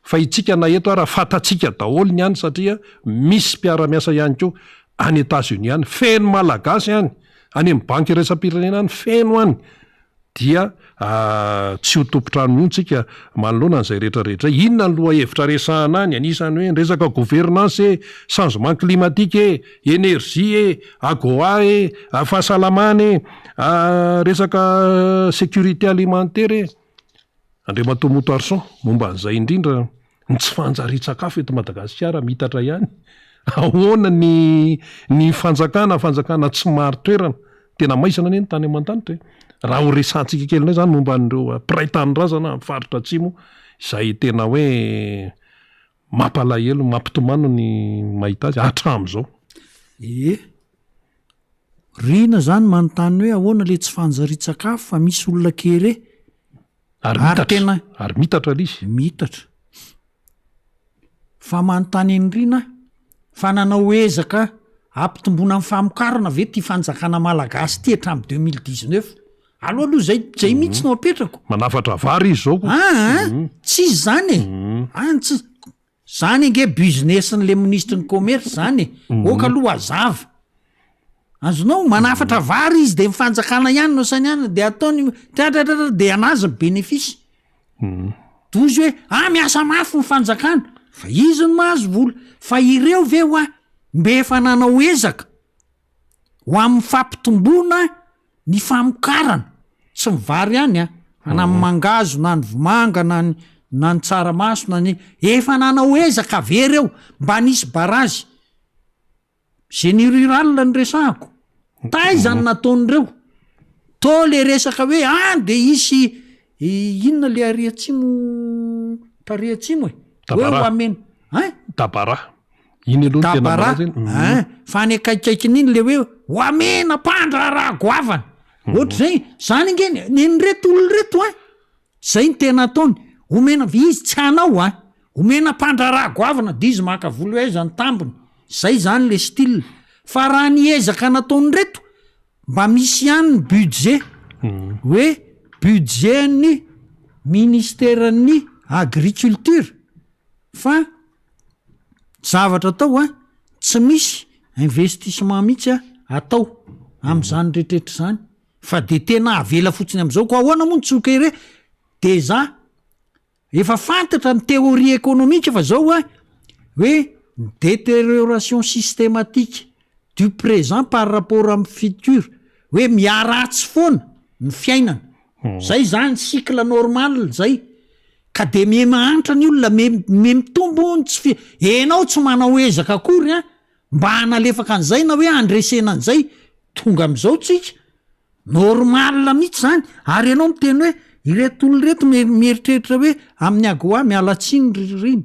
Fa itsika na eto ara fantatsika daholo ny any satria misy mpiara-miasa ihany koa any Etats Unis any. Feno Malagasy any. Any amin'ny banky iraisam-pirenena any feno any. Dia tsy ho tompon-trano mihontsy tsika manoloana an'izay rehetra rehetra izay. Inona ny lohahevitra resahana any? Anisan'ny hoe ny resaka gouvernance e, changement climatique e, energie e, AGOA e, fahasalamana e, resaka sécurité alimentaire e. Andriamatoa Motoarison, momba an'izay indrindra, ny tsy fanjarian-tsakafo eto Madagasikara miitatra ihany. Ahoana ny ny fanjakana, fanjakana tsy marin-toerana. Tena maizina anie ny tany aman-danitra e. Raha ho resahantsika kely indray izany momba an'ireo mpiray tanindrazana amin'ny faritra atsimo izay tena hoe mampalahelo, mampitomany ny mahita azy hatramin'izao.
Ie. Rina izany manontany hoe ahoana ilay tsy fanjarian-tsakafo fa misy olona kere.
Ary mitatra, tena ary mitatra ilay izy.
Mitatra. Fa manontany an'i Rina aho, fa nanao ezaka hampitomboana ny famokarana ve ity fanjakana malagasy ity hatramin'ny 2019? Aleo aloha zay, zay mihitsy no apetrako.
Manafatra vary izy zao ko.
Aa, tsisy zany e. Any tsy, zany ange business-n'le minisitry ny commerce zany e. Oka aloha hazava. Azonao? Manafatra vary izy de ny fanjakana ihany no asainy any de ataony tratratratra de anazy ny bénéfice. Dozy hoe ah miasa mafy ny fanjakana fa izy no mahazo vola. Fa ireo ve hoa mba efa nanao ezaka ho amin'ny fampitomboana ny famokarana, tsy ny vary ihany an, fa na ny mangahazo na ny vomanga na ny na ny tsaramaso na ny, efa nanao ezaka ve ireo mba nisy barazy? Génie rural no resahako. Taiza no nataon'ireo? Tao le resaka hoe any de hisy inona le ary atsimo tary atsimo e? Hoe ho amena
hein? Dabara. Iny aloha no tena
Dabara
malaza iny.
hein? Fa any akaikikaikin'iny le hoe ho amena mpandraharaha goavana. Ohatr'izay, zany ange ny nen'ireto olona ireto hein. Zay no tena ataony, omena izy tsy hanao a, omena mpandraharaha goavana de izy maka vola hoe aiza ny tambiny, zay zany le style, fa raha ny ezaka nataon'ireto mba misy ihany ny budget, hoe budget n'ny ministeran'ny agriculture fa zavatra atao a, tsy misy investissement mihitsy a atao am'zany rehetrarehetra zany. Fa de tena avela fotsiny amizao ko ahoana moa ny tsoka ire de za efa fantatra ny théorie économique fa zao a hoe ny détérioration systématique du présent par rapport amy futur hoe miharatsy foana ny fiainana zay zany cycle normal zay ka de miha mahantra ny olona me me mitombo ny tsy fi- enao tsy manao ezaka akory a Mba hanalefaka an'izay na hoe handresena an'izay, tonga amin'izao tsika, normal mihitsy zany, ary ianao miteny hoe ireto olona ireto mieritreritra hoe amin'ny AGOA, miala tsiny ry Rina,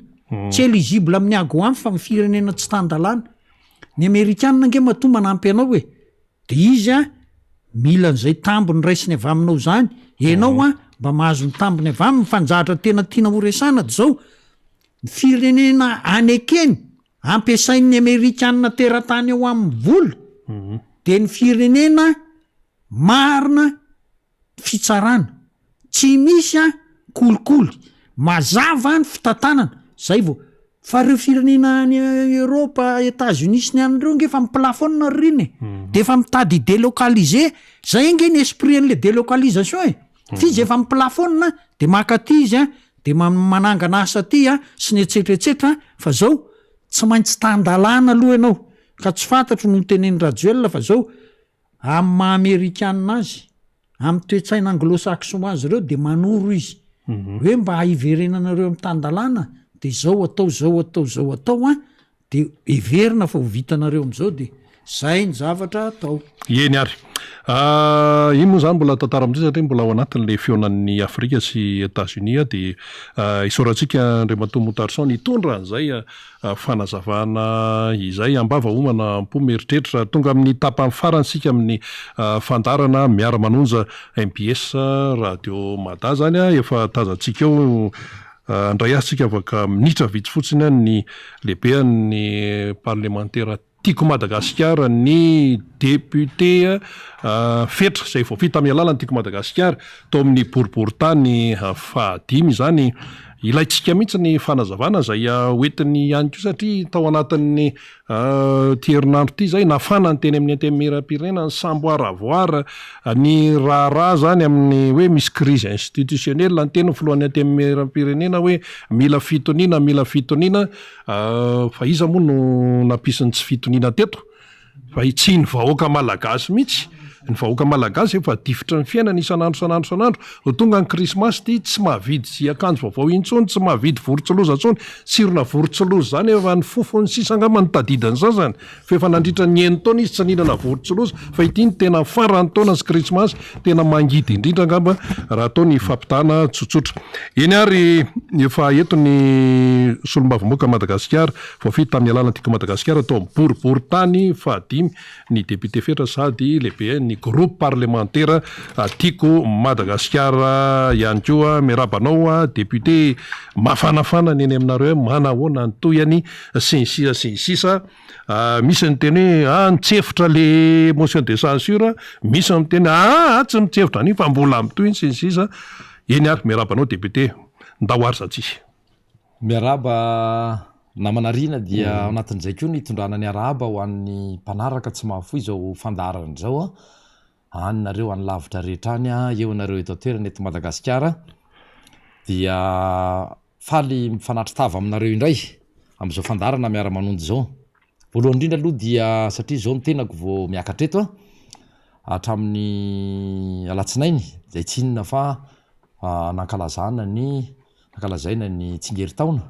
tsy eligible amin'ny AGOA fa ny firenena tsy tan-dalàna, ny amerikana ange matoa manampy anao e, de izy an mila an'izay tambiny raisiny avy aminao zany, ianao an mba mahazo ny tambiny avy aminy, fa ny zavatra tena tiana ho resahana de zao, ny firenena anekeny Ampiasain'ny Amerikanina teratany ao aminy vola. de ny firenena marina fitsarana, tsy misy an kolikoly, mazava ny fitantanana, zay vao, fa reo firenena any Europe, Etats Unis sy ny any reo nge efa mi-plafonne ry rina e, de efa mitady hi-delocaliser, zay ange ny esprit an'le delocalisation e, f'izy efa mi-plafonne de maka aty izy an, de manangana asa aty an, sy ny etsetra etsetra, fa zao tsy maintsy tan-dalàna aloha ianao, ka tsy fantatro no notenenin'i Rajoelina fa zao, Amin'ny maha amerikanina azy, amin'ny toe-tsaina anglo-saxon azy ireo dia manoro izy hoe mba hiverenanareo amin'ny tan-dalàna dia izao atao, izao atao, izao atao an, dia heverina fa ho vitanareo amin'izao dia izay ny zavatra atao.
Eny ary. Iny moa izany mbola tantara amin'izay satria mbola ao anatin'ilay fihaonan'ny Afrika sy Etats-Unis dia isaorantsika Andriamatoa Moutarson nitondra an'izay Fanazavana izay ambava homana am-po mieritreritra. Tonga amin'ny tapany farany isika amin'ny fandaharana Miara-manonja mbs Radio Mada izany efa tazantsika eo. Handray azy isika afaka minitra vitsy fotsiny ny lehibean'ny parlemantera Tiako Madagasikara ny député Fetra izay voafidy tamin'ny alalan'ny Tiako Madagasikara tao amin'ny boriborintany fahadimy izany. Ilaintsika mihitsy ny fanazavana izay hoentiny ihany koa satria tao anatin'ny ity herinandro ity izay nafana ny teny amin'ny Antenimierampirenena ny samboaravoara ny raharaha izany amin'ny hoe misy crise institutionnelle. Niteny ny filohan'ny Antenimierampirenena hoe mila fitoniana, mila fitoniana. Fa iza moa no nampisy ny tsy fitoniana teto? Fa tsy ny vahoaka malagasy mihitsy. Ny vahoaka malagasy efa difotry ny fiainana isan'andro isan'andro isan'andro. Vao tonga ny krismasy ity tsy mahavidy akanjo vaovao intsony, tsy mahavidy vorontsiloza intsony. Tsirona vorontsiloza izany efa ny fofony sisa angamba no tadidin'ny sasany. Fa efa nandritra ny enin-taona izy tsy nihinana vorontsiloza fa ity no tena faran'ny taona sy krismasy tena mangidy indrindra angamba raha atao ny fampitahana tsotsotra. Eny ary efa eto ny solombavambahoaka Madagasikara voafidy tamin'ny alalan'ny Tiako Madagasikara tao amin'ny boriborintany fahadimy ny député Fetra sady lehiben'ny groupe parlemantera Tiako Madagasikara ihany koa. Miarahaba anao député mafanafana ny eny aminareo manahoana ny tohiny sy ny sisa sy ny sisa. Misy ny miteny hoe ah nitsefotra le motion de censure, misy ny miteny hoe aa tsy mitsefotra an'iny fa mbola mitohy sy ny sisa. Eny ary, miarahaba anao député, ndao ary zatsy.
Miarahaba namana Rina dia ao anatin'izay koa ny hitondrana ny arahaba ho an'ny mpanaraka tsy mahafoy izao fandaharana izao a, any nareo any lavitra rehetra any a, eo nareo eto an-toerana eto Madagasikara dia Faly mifanatri-tava aminareo indray amin'izao fandaharana miara-manonja izao. Voalohany indrindra aloha dia satria izao ny tenako vao miakatra eto hatramin'ny alatsinainy izay tsy inona fa nankalazana ny nankalazaina ny tsingerin-taona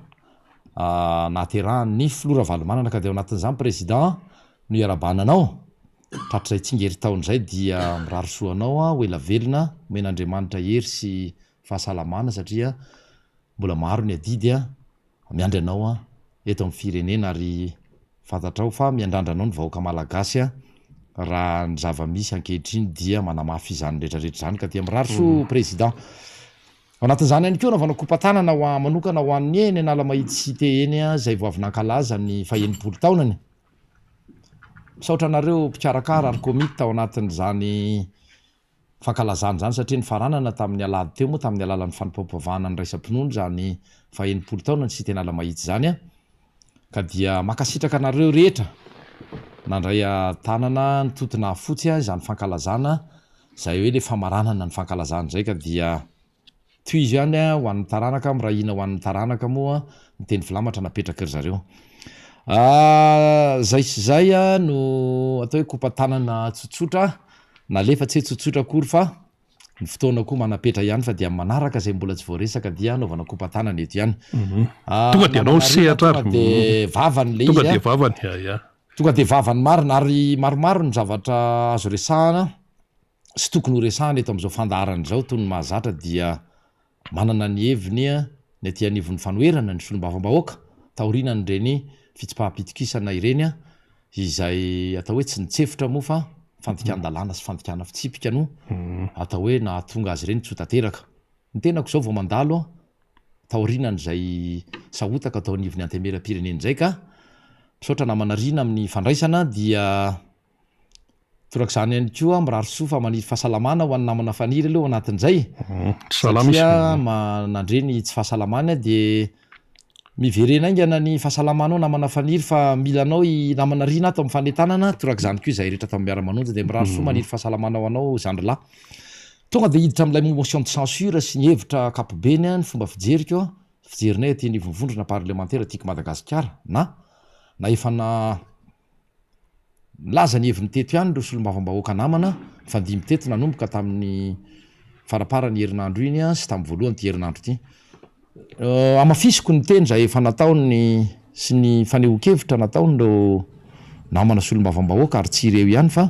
nahaterahan'ny filoha Ravalomanana ka dia ao anatin'izany Président no iarahabana anao. Tratr'izay tsingerin-taona izay dia mirary soa anao ho ela velona, omen'Andriamanitra hery sy fahasalamana satria mbola maro ny adidy miandry anao eto amin'ny firenena ary fantatrao fa miandrandra anao ny vahoaka malagasy raha ny zava-misy ankehitriny dia manamafy izany rehetra rehetra izany ka dia mirary soa président. Ao anatin'izany ihany koa anaovana kopa-tanana ho manokana ho an'ny eny Analamahitsy cité eny izay vao avy nankalaza ny fahenimpolo taonany. Misaotra anareo mpikarakara ary komity tao anatin'izany fankalazana izany satria nifaranana tamin'ny alahady teo moa tamin'ny alalan'ny fanompoam-pivavahana niraisam-pinoana izany faha-60 taona ny Cité Analamahitsy izany ka dia mankasitraka anareo rehetra nandray an-tanana nitoto nahafotsy izany fankalazana izay hoe ilay famaranana ny fankalazana izay ka dia Tohizo ihany ho an'ny taranaka, miray hina ho an'ny taranaka moa ny teny filamatra napetraky ry zareo. Zay sy zay no atao hoe kopa-tanana tsotsotra, nalefa tsy hoe tsotsotra akory fa ny fotoana koa manam-petra ihany fa dia amin'ny manaraka izay mbola tsy voaresaka dia anaovana kopa-tanana eto ihany.
Tonga dia anao ny sehatra ary.
Tonga dia vavany ilay izy.
Tonga dia vavany, ya ya.
Tonga dia vavany marina ary maromaro ny zavatra azo resahana. sy tokony ho resahana eto amin'izao fandaharana izao toy ny mahazatra dia manana ny heviny ny aty anivon'ny fanoherana ny solombavambahoaka taorianan'ireny fitsipaham-pitokisana ireny izay atao hoe tsy nitsefotra moa fa fandikan-dalàna sy fandikana fitsipika no atao hoe nahatonga azy ireny tsy ho tanteraka. Ny tenako izao vao mandalo taorianan'izay sahotaka tao anivon'ny antenimierampirenena izay ka misaotra namana Rina amin'ny fandraisana dia. Torak'izany ihany koa, mirary soa fa maniry fahasalamana ho an'ny namana Faniry aloha ao anatin'izay.
Salama izy.
Satria nandre ny tsy fahasalamany aho dia miverena haingana ny fahasalamanao namana Faniry fa mila anao i namana Rina ato amin'ny fanentanana, torak'izany koa izahay rehetra ato amin'ny Miara-manonja dia mirary soa maniry fahasalamana ho anao zandry lahy. Tonga dia hiditra amin'ilay motion de censure sy ny hevitra ankapobeny ny fomba fijeriko, fijerinay aty anivon'ny vondrona parlemantera Tiako Madagasikara na na efa na Nilaza ny heviny teto ihany ireo solombavambahoaka namana nifandimby teto nanomboka tamin'ny faramparan'ny herinandro iny sy tamin'ny voalohan'ity herinandro ity. Hamafisiko ny teny izay efa nataony sy ny fanehoan-kevitra nataon'ireo namana solombavambahoaka ary tsy ireo ihany fa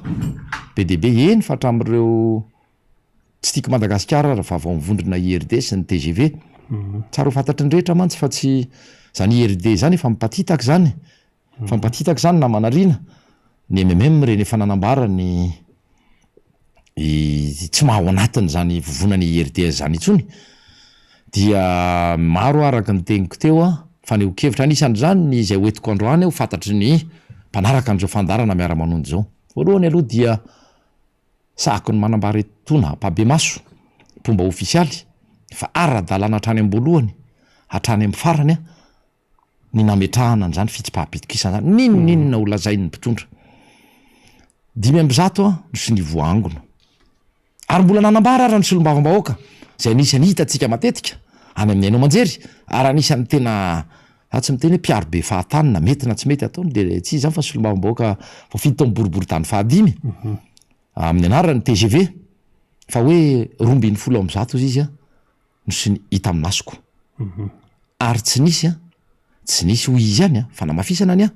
be dia be, eny fa hatramin'ireo tsy tiako Madagasikara ary fa vao mivondrona IRD sy ny tgv. Tsara ho fantatry ny rehetra mantsy fa tsy izany IRD izany efa mipatitaka izany Fampatitaka izany namana Rina, ny mmm ireny efa nanambara ny tsy maha ao anatin'izany vovonana IRD izany intsony dia maro araka ny teniko teo fanehoan-kevitra, anisan'izany ny izay hoentiko androany ho fantatry ny mpanaraka an'izao fandaharana miara-manonja izao. Voalohany aloha dia sahako ny manambara etoana ampahibemaso, mpomba ofisialy, fa ara-dalàna hatrany am-boalohany hatrany amin'ny farany ny nametrahana an'izany fitsipaham-pitokisana izany, n'inon'inona ho lazain'ny mpitondra. 105 no sonia voaangona. Ary mbola nanambara ara ny solombavambahoaka, izay anisan'ny hitantsika matetika any amin'ny haino aman-jery, ary anisan'ny tena, za tsy miteny hoe mpiaro be fahatany na mety na tsy mety ataony dia tsy iza izany fa solombavambahoaka voafidy tao amin'ny boriborintany fahadimy, amin'ny anaran'ny tgv, fa hoe 112 hozy izy no sy ny hita masoko ary tsy nisy an, tsy nisy hoy izy ihany an, fanamafisana ny ahy,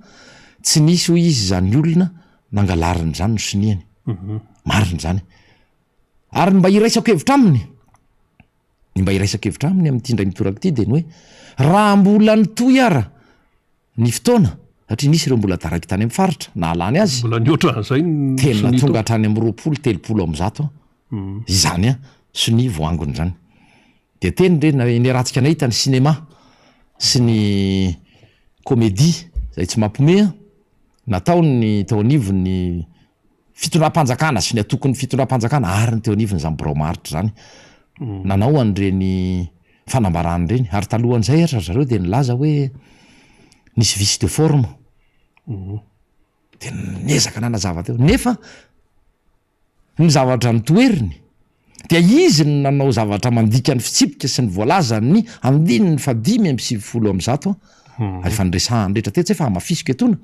tsy nisy hoy izy izany olona nangalariny izany no soniany, marina izany, ary ny mba iraisako hevitra aminy, ny mba iraisako hevitra aminy amin'ity indray mitoraka ity dia ny hoe raha mbola nitohy ara ny fotoana satria nisy ireo mbola taraiky tany amin'ny faritra nahalany azy,
Mbola nihoatra an'izay ny
tena
sonia
tonga
tao.
hatrany amin'ny 20, 130 izany an, sonia voangona izany. Dia teny re na niarahantsika nahita ny cinéma sy ny comédie izay tsy mampiomehy an, nataon'ny teo anivon'ny fitondram-panjakana sy ny antokon'ny fitondram-panjakana ary ny teo anivon'izany birao maharitra izany nanao an'ireny fanambarana ireny ary talohan'izay ary ry zareo dia nilaza hoe nisy vice de forme dia niezaka nanazava teo nefa ny zavatra notoheriny dia izy no nanao zavatra mandika ny fitsipika sy ny voalazan'ny andininy faha 195 ary efa niresahany rehetra tetsy fa hamafisiko etoana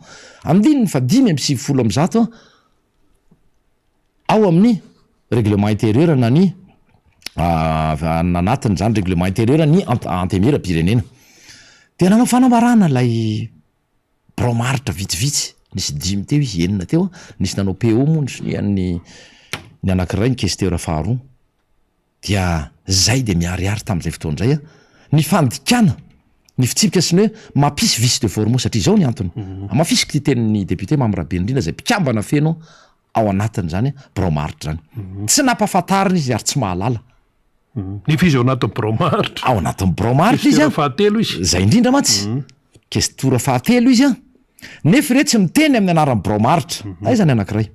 andininy faha 195 ao amin'ny règlement intérieur na ny anatin'izany règlement intérieur ny antenimieram-pirenena dia nanao fanambarana ilay birao maharitra vitsivitsy, nisy dimy teo izy, enina teo, nisy nanao PO moa ny sonian'ny ny anankiray ny questeur faharoa, dia zay dia miharihary tamin'izay fotoana izay ny fandikana ny fitsipika sy ny hoe mampisy vice de forme satria izao ny antony, hamafisiko ity tenin'ny député Mamy Rabenirina izay mpikambana feno ao anatin'izany birao maharitra izany, tsy nampahafantarina izy ary tsy mahalala.
Nefa izy ao anatin'ny birao maharitra.
Ao anatin'ny birao maharitra izy an.
Kestora fahatelo izy.
Izay indrindra mantsy. Kestora fahatelo izy an. Nefa iretsy miteny amin'ny anaran'ny birao maharitra. Aiza ny anankiray?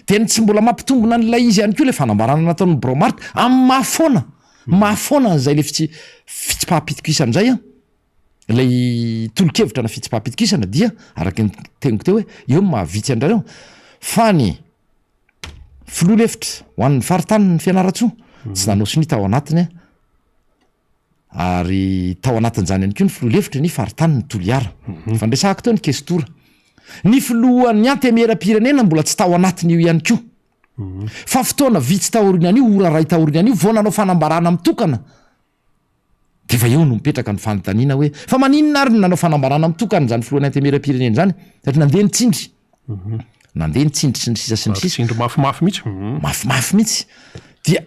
Dia ny tsy mbola mampitombina an'ilay izy ihany koa ilay fanambarana nataon'ny birao maharitra amin'ny maha foana, maha foana an'izay ilay fitsi- fitsipaham-pitokisana izay an. Ilay tolo-kevitra na fitsipaham-pitokisana dia araka ny teniko teo hoe eo ny maha vitsy an-dRareo fa ny Filoha lefitra ho an'ny faritanin'i Fianarantsoa, tsy nanao sonia tao anatiny ary tao anatin'izany ihany koa ny filoha lefitry ny faritanin'i Toliara. Efa niresahako teo ny kestora. Ny filohan'ny Antenimierampirenena mbola tsy tao anatin'io ihany koa. Fa fotoana vitsy taorian'io, ora iray taorian'io vao nanao fanambarana mitokana Dia efa eo no mipetraka ny fanontaniana hoe fa maninona ary no nanao fanambarana mitokana izany filohan'ny Antenimierampirenena izany? Satria nandeha ny tsindry. Nandeha ny tsindry sy ny sisa sy ny sisa.
Tsindry mafimafy mihitsy.
Mafimafy mihitsy. Dia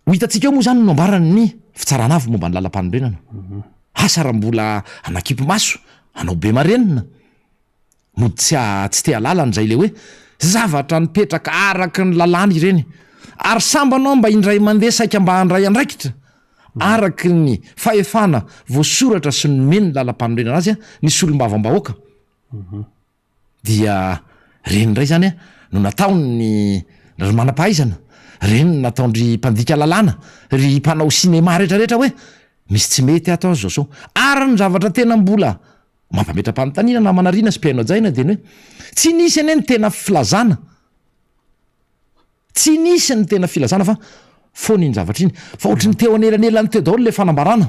ho hitantsika eo moa izany no nambaran'ny fitsarana avo momba ny lalampanorenana. Asa raha mbola hanakipy maso, hanao be marenina. Mody tsy tsy te halala an'izay ilay hoe zavatra nipetraka araka ny lalàna ireny. Ary sambany aho mba indray mandeha saika mba handray andraikitra araka ny fahefana voasoratra sy nomen'ny lalampanorenana azy ny solombavambahoaka. Dia ireny indray izany. no nataon'ny ry manam-pahaizana, ireny no nataon-dry mpandika lalàna, ry mpanao cinéma rehetrarehetra hoe misy tsy mety ato aho zao zao. Ary ny zavatra tena mbola mampametra-panontaniana namana Rina sy mpihaino hajaina dia ny hoe tsy nisy anie ny tena filazana, tsy nisy ny tena filazana fa foana iny zavatra iny, fa ohatry ny teo anelanelany teo daholo ilay fanambarana.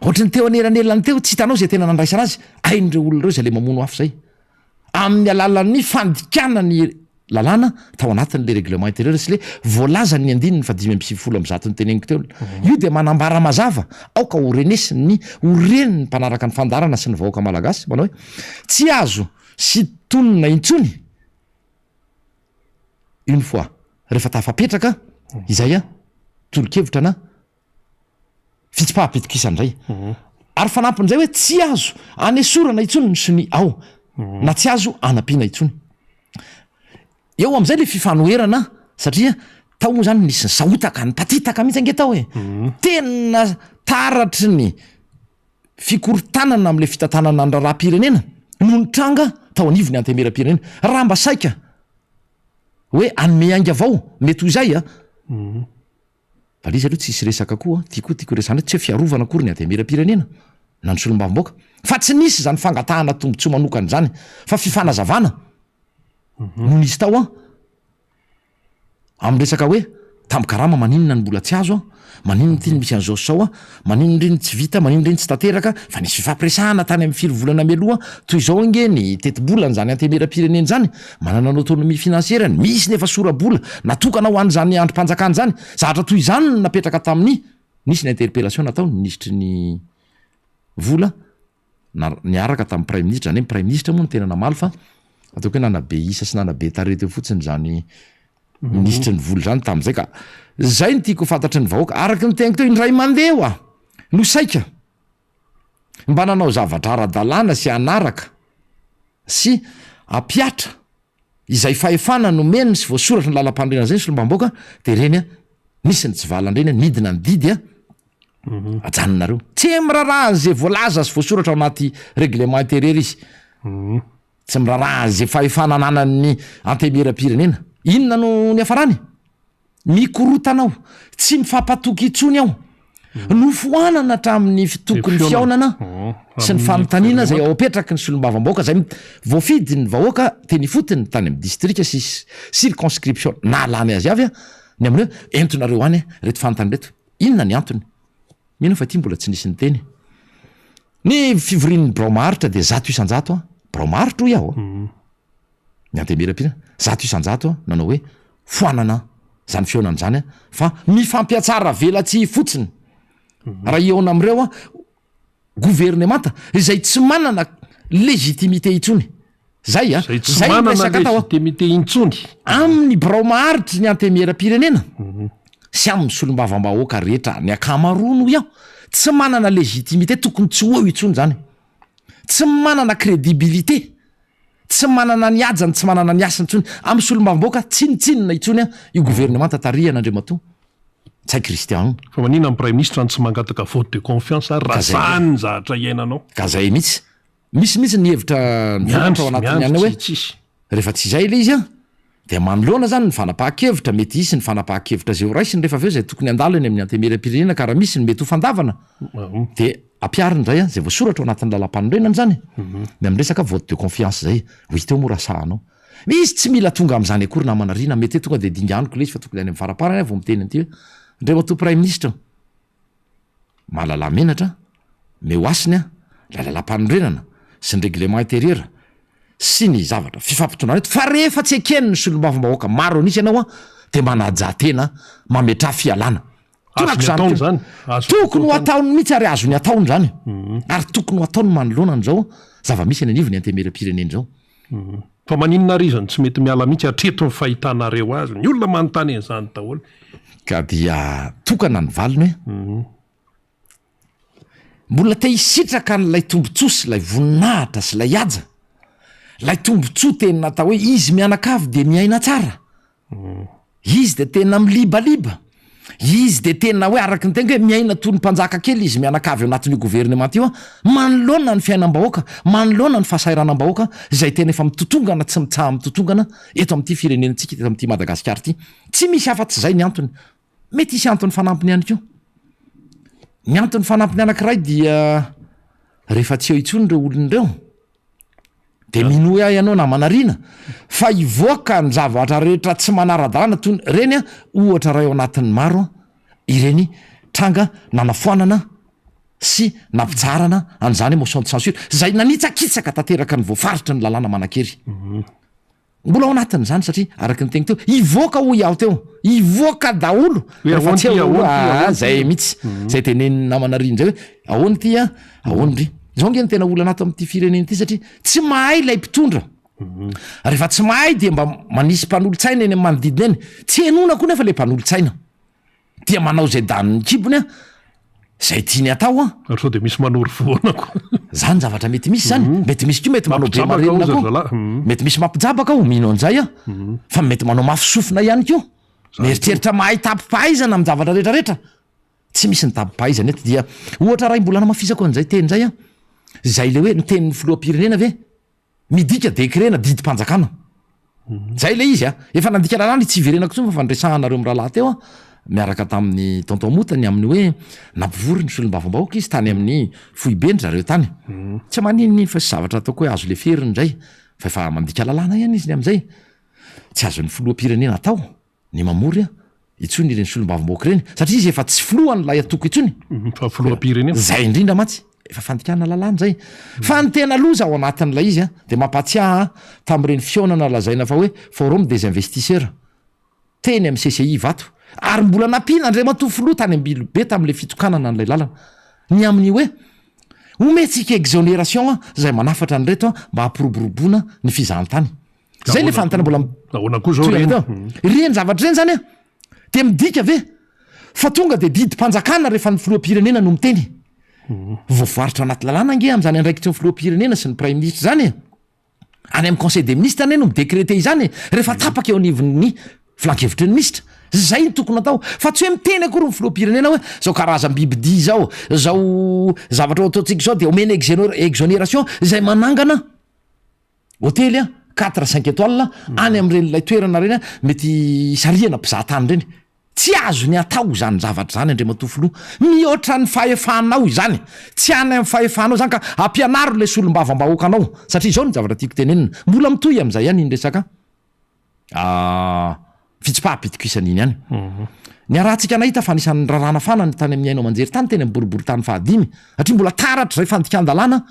Ohatry ny teo anelanelany teo, tsy hitanao izay tena nandraisana azy, hain'ireo olona ireo izay ilay mamono afo izay. Amin'ny alalan'ny fandikana ny lalàna tao anatin'ilay règlement intérieur sy ilay voalazan'ny andininy faha 195 noteneniko teo. Io dia manambara mazava, aoka ho renesin'ny, ho ren'ny mpanaraka ny fandaharana sy ny vahoaka malagasy, manao hoe, tsy azo sintonina intsony une fois rehefa tafapetraka izay tolo-kevitra na fitsipaham-pitokisana indray. Ary fanampin'izay hoe tsy azo anesorana intsony ny sonia ao na tsy azo anampiana intsony. Eo amin'izay le fifanoherana satria tao moa zany nisy nisahotaka, nipatitaka mihitsy ange tao e. Tena taratry ny fikorontanana amin'ilay fitantanana ny raharaham-pirenena no nitranga tao anivon'ny Antenimierampirenena. Raha mba saika hoe hanome ainga vao, mety ho izay a. Fa le izy aloha tsisy resaka koa, ty koa tiako resahana eto, tsy hoe fiarovana akory ny Antenimierampirenena na ny solombavambahoaka, fa tsy nisy izany fangatahana tombotsoa manokana izany fa fifanazavana no nisy tao an, amin'ny resaka hoe tambin-karama maninona no mbola tsy azo an, maninona ity no misy an'izao sy izao an, maninona ireny tsy vita, maninona ireny tsy tanteraka, fa nisy fifampiresahana tany amin'ny firy volana mialoha, toy izao ange ny tetibolan'izany Antenimierampirenena izany, Manana ny autonomie financière-ny, misy ny efa sora-bola natokana ho an'izany andrim-panjakana izany. Zavatra toy izany no napetraka tamin'ny, nisy ny interpellation natao ny minisitry ny vola na niaraka tamin'ny praiminisitra, izany hoe ny praiminisitra moa no tena namaly fa ataoko hoe nanabe isa sy nanabe tarehy teo fotsiny izany minisitry ny vola izany tamin'izay ka. Izay no tiako ho fantatry ny vahoaka. Araka ny teniko teo, indray mandeha ho'a no saika mba nanao zavatra ara-dalàna sy hanaraka sy hampihatra izay fahefana nomeny sy voasoratry ny lalampanorenana izay ny solombavambahoaka dia ireny a nisy ny tsivalana ireny a nidina ny didy a mhm. ajanonareo tsy miraharaha an'izay voalaza sy voasoratra ao anaty règlement intérieur izy mhm. tsy miraharaha an'izay fahefana ananan'ny antenimieram-pirenena inona no niafarany Mikorotana aho, tsy mifampatoky intsony aho. Nofoanana hatramin'ny fitokon'ny fihaonana sy ny fanontaniana izay ao apetraky ny solombavambahoaka izay voafidy ny vahoaka teny ifotony tany amin'ny distrika sy circonscription nahalany azy avy ny amin'ny hoe entonareo any ireto fanontaniana ireto. Inona ny antony? Mino aho fa ity mbola tsy nisy niteny. Ny fivorian'ny birao maharitra dia 100%, birao maharitra hoy aho. Ny Antenimierampirenena, 100% nanao hoe foanana izany fihaonana izany fa mifampiatsara velatsihy fotsiny. Raha hihaona amin'ireo governemanta izay tsy manana légitimité intsony. Zay a,
Izay tsy zay ny manana
resaka atao a.
légitimité intsony.
Amin'ny birao maharitry ny Antenimierampirenena sy amin'ny solombavambahoaka rehetra, ny ankamaroany hoy aho, tsy manana légitimité, tokony tsy ho eo intsony izany. Tsy manana crédibilité. Tsy manana ny hajany, tsy manana ny hasiny intsony. Amin'ny solombavambahoaka, tsinontsinona intsony io governemanta tarihan'Andriamatoa Ntsay Christian io.
Fa maninona ny Praiminisitra no tsy mangataka vote de confiance ary raha zany ny zavatra iainanao?
Ka zay mihitsy. Misy mihitsy ny hevitra nivoaka tao anatin'ny anona hoe rehefa tsy izay ilay izy an, dia manoloana izany ny fanapahan-kevitra, mety hisy ny fanapahan-kevitra izay ho raisiny rehefa avy eo izay tokony handalo eny amin'ny Antenimierampirenena ka raha misy ny mety ho fandavana dia ampihariny indray an, izay voasoratra ao anatin'ny lalàmpanorenana izany ny amin'ny resaka vote de confiance izay, ho hita eo moa raha sahanao. Misy tsy mila tonga amin'izany akory namana Rina, mety hoe tonga dia dinganiko ilay izy fa tonga dia any amin'ny faraparany aho vao miteny an'ity hoe Andriamatoa Praiminisitra, Mahalalà menatra, meo hasiny an, ilay lalàmpanorenana sy ny règlement intérieur sy ny zavatra fifampitondrana eto fa rehefa tsy eken'ny solombavambahoaka maro an'isa ianao an dia manajà tena, mametraha fialana.
Azony ataony izany.
Tokony ho ataony mihitsy ary azony ataony izany. Ary tokony ho ataony manoloana an'izao zava-misy eny anivon'ny antenimierampirenena izao.
Fa maninona ary izy no tsy mety miala mihitsy hatreto ny fahitanareo azy? Ny olona manontany an'izany daholo.
Ka dia tokana ny valiny hoe, mbola te hisitraka an'ilay tombontsoa sy ilay voninahitra sy ilay haja, ilay tombontsoa tena atao hoe izy mianakavy dia miaina tsara, izy dia tena milibaliba. Izy dia tena hoe araka ny teniko hoe miaina toy ny mpanjaka kely izy mianakavy ao anatin'io governemanta io manoloana ny fiainam-bahoaka, manoloana ny fahasahiranam-bahoaka izay tena efa mitotongana tsy mitsaha-mitotongana eto amin'ity firenentsika eto amin'ity Madagasikara ity. Tsy misy afa-tsy izay ny antony. Mety hisy antony fanampiny ihany koa. Ny antony fanampiny anankiray dia rehefa tsy eo intsony ireo olona ireo Dia minoa ahy ianao namana Rina fa hivoaka ny zavatra rehetra tsy manara-dalàna toy ny ireny an, ohatra iray ao anatin'ny maro an, ireny tranga nanafoanana sy nampitsaharana an'izany motion de censure izay nanitsakitsaka tanteraka ny voafaritry ny lalàna manan-kery. Mbola ao anatin'izany satria araka ny teniko teo, hivoaka hoy aho teo, hivoaka daholo
Hoe
rehefa
ahoana
tsy
ity,
eo
ahoana ity,
ah,
ahoana ity.
zay mihitsy, zay tenenin'ny namana Rina zay hoe ahoana ity an, ahoana ry. Izao ange no tena olana ato amin'ity firenena ity satria tsy mahay ilay mpitondra. Rehefa tsy mahay dia mba manisy mpanolotsaina eny amin'ny manodidina eny. Tsy henoina koa nefa ilay mpanolotsaina. Dia manao izay danin'ny kibony an, izay tiany atao an.
Ary sao dia misy manoro foana koa.
Zany zavatra mety misy zany. Mety misy koa mety manao be
Mampijabaka
marenina
hozy
koa.
ry zalahy.
Mety misy mampijabaka aho, mino an'izay aho. Fa mety manao mafy sofina ihany koa. Mieritreritra mahay tapi-pahaizana amin'ny zavatra rehetra rehetra. Tsy misy ny tapi-pahaizana eto dia ohatra iray mbola hanamafisako an'izay teny izay an, izay ilay hoe ny tenin'ny filoham-pirenena ve midika décret na didim-panjakana. Izay ilay izy an. Efa nandika lalàna tsy hiverenako intsony fa efa niresahanareo mirahalahy teo an, miaraka tamin'ny tonton Mota ny amin'ny hoe nampivory ny solombavambahoaka izy tany amin'ny foiben-dry zareo tany. Tsy maninona iny fa tsy zavatra ataoko hoe azo leferina indray fa efa mandika lalàna ihany izy ny amin'izay. Tsy azon'ny filoham-pirenena atao ny mamory intsony ireny solombavambahoaka ireny satria izy efa tsy filohan'ilay antoko intsony.
Fa filoham-pirenena.
Zay indrindra mantsy, efa fandikana lalàna zay. Fa ny tena loza ao anatin'ilay izy dia mampatsiahy ahy tamin'ireny fihaonana lazaina fa hoe forum des investisseurs teny amin'ny CCI Ivato ary mbola nampiana Andriamatoa Filoha tany Ambilobe tamin'ilay fitokanana an'ilay lalana ny amin'ny hoe omentsika exonération izay manafatra an'ireto mba hampiroboroboana ny fizahantany. Zay le fanontaniana mbola
Ahoana koa zao
toy
reny?
teo. Ireny zavatra ireny zany an, dia midika ve fa tonga dia didim-panjakana rehefa ny filoham-pirenena no miteny? Voafaritra anaty lalàna ange amin'izany andraikitry ny filoham-pirenena sy ny praiminisitra izany e. Any amin'ny conseil des ministres anie no mi-décréter izany e, rehefa tapaka eo anivon'ny filankevitry ny minisitra. Zay no tokony atao fa tsy hoe miteny akory ny filoham-pirenena hoe zao karazam-bibidia izao, zao zavatra ho ataontsika izao dia omena exonération izay manangana Hotely a, quatre cinq étoiles any amin'ireny ilay toerana ireny a, mety hisarihana mpizaha tany ireny. Tsy azony atao izany zavatra izany Andriamatoa Filoha. Mihoatra ny fahefanao izany. Tsy any amin'ny fahefanao izany ka ampianaro ilay solombavambahoakanao. Satria izao ny zavatra tiako tenenina, mbola mitohy amin'izay ihany iny resaka fitsipaham-pitokisana iny ihany. Niarahantsika nahita fa anisan'ny raràna fanany tany amin'ny haino aman-jery tany teny amin'ny boriborintany fahadimy, satria mbola taratr'izay fandikan-dalàna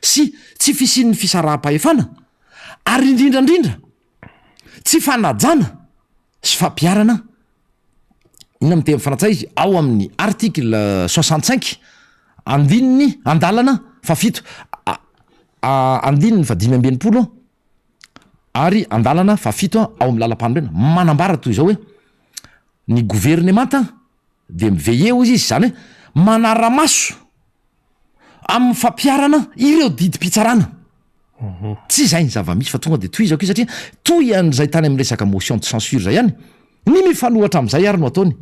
sy tsy fisian'ny fisaraham-pahefana ary indrindra indrindra tsy fanajana sy fampiharana inona miteny frantsay izy ao amin'ny article 65 andininy andalana fahafito andininy faha-65 ary andalana fahafito ao amin'ny lalampanorenana manambara toy izao hoe ny governemanta dia mi-veiller hozy izy izany hoe manara-maso amin'ny fampiharana ireo didim-pitsarana. Tsy izay ny zava-misy fa tonga dia tohizako io satria toy an'izay tany amin'ny resaka motion de censure izay ihany, ny mifanohitra amin'izay ary no ataony.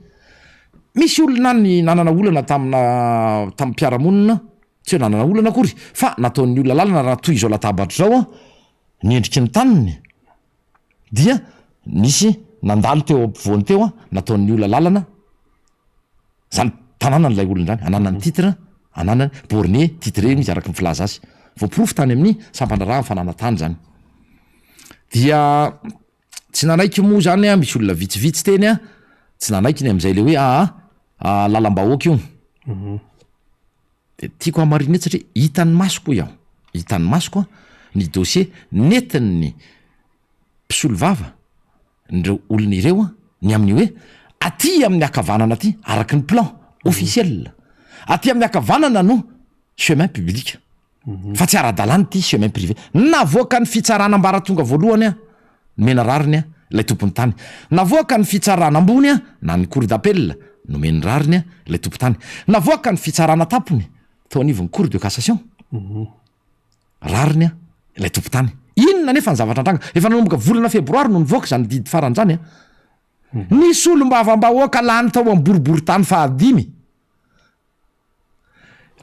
Misy olona any nanana olana tamina tamin'ny mpiara-monina, tsy hoe nanana olana akory fa nataon'ny olona lalana raha toy izao latabatra izao ny endriky ny taniny dia nisy nandalo teo ampovoany teo nataon'ny olona lalana, Zany tanànany ilay olona zany, ananany titre, ananany borné, titré io izy araka ny filaza azy. Voaporofo tany amin'ny sampan-draharahan'ny fananan-tany zany. Dia tsy nanaiky moa zany an, misy olona vitsivitsy teny an, tsy nanaiky ny amin'izay le hoe aa lalam-bahoaka io. Dia tiako hamarinina eto satria hitan'ny masoko hoy aho, hitan'ny masoko an, ny dossier nentin'ny mpisolovava ireo olona ireo ny amin'ny hoe aty amin'ny ankavanana aty araka ny plan officiel aty amin'ny ankavanana no chemin public fa tsy ara-dalàna ity chemin privé navoakan'ny fitsarana ambaratonga voalohany a nomena rariny a ilay tompon'ny tany navoakan'ny fitsarana ambony a na ny cour d'appel nomeny rariny a ilay tompon-tany navoakan'ny fitsarana tampony teo anivon'ny cour de cassation Rariny an, ilay tompon-tany. Inona anefa ny zavatra nitranga? Efa nanomboka volana febroary no nivoaka izany didy farany izany an. Ny solombavambahoaka lany tao amin'ny boriborintany fahadimy,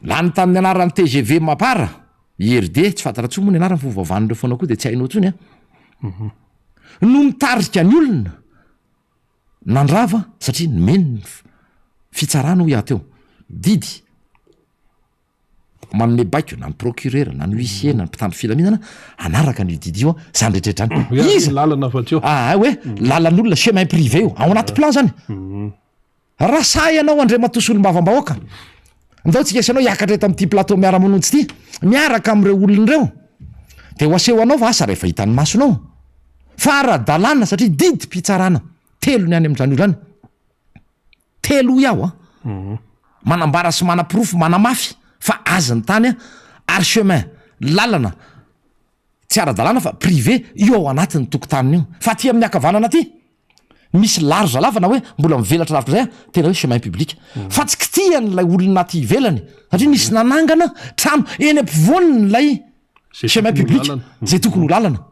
lany tamin'ny anaran'ny tgv Mapar, IRD, tsy fantatra intsony moa ny anarany fa hovaovan'ireo foana koa dia tsy hainao intsony an, no mitarika ny olona nandrava satria nomeny ny fitsarana hoy aho teo, didy. Manome baiko na ny procureur na ny huissier na ny mpitandro filaminana hanaraka an'io didy io zany rehetra rehetra zany. Iza?
Lalana fa tsy eo.
Ah hoe lalan'olona chemin privé io ao anaty plan zany. Raha sahy ianao Andriamatoa Solombavambahoaka, ndao tsika sy ianao hiakatra eto amin'ity plateau miara-mononjy ity miaraka amin'ireo olona ireo dia ho aseho anao fa asa rehefa hitan'ny masonao fa ara-dalàna satria didim-pitsarana telo ny any amin'izany olona izany. Telo hoy aho an! Manambara sy manaporofo, manamafy fa azy ny tany ary chemin, lalana, tsy ara-dalàna fa privé io ao anatin'ny tokotaniny io. Fa aty amin'ny ankavanana aty, misy large lava na hoe mbola mivelatra lavitra izay an, tena hoe chemin public. Fa tsy kitihan'ilay olona aty ivelany satria nisy nanangana trano eny ampovoan'ilay chemin public izay tokony ho lalana.